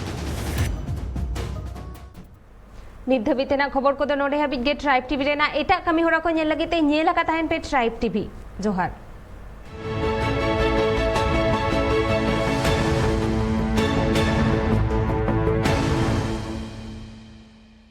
ᱱᱤᱛ ᱫᱷᱟᱹᱵᱤᱡ ᱛᱮᱱᱟᱜ ᱠᱷᱚᱵᱚᱨ ᱠᱚᱫᱚ ᱱᱚᱰᱮ ᱦᱟᱹᱵᱤᱡ ᱜᱮ᱾ ᱴᱨᱟᱭᱤᱵᱽ ᱴᱤᱵᱷᱤ ᱨᱮᱱᱟᱜ ᱮᱴᱟᱜ ᱠᱟᱹᱢᱤ ᱦᱚᱨᱟ ᱠᱚ ᱧᱮᱞ ᱞᱟᱹᱜᱤᱫ ᱛᱮ ᱧᱮᱞ ᱟᱠᱟ ᱛᱟᱦᱮᱱ ᱯᱮ ᱴᱨᱟᱭᱤᱵᱽ ᱴᱤᱵᱷᱤ᱾ ᱡᱚᱦᱟᱨ᱾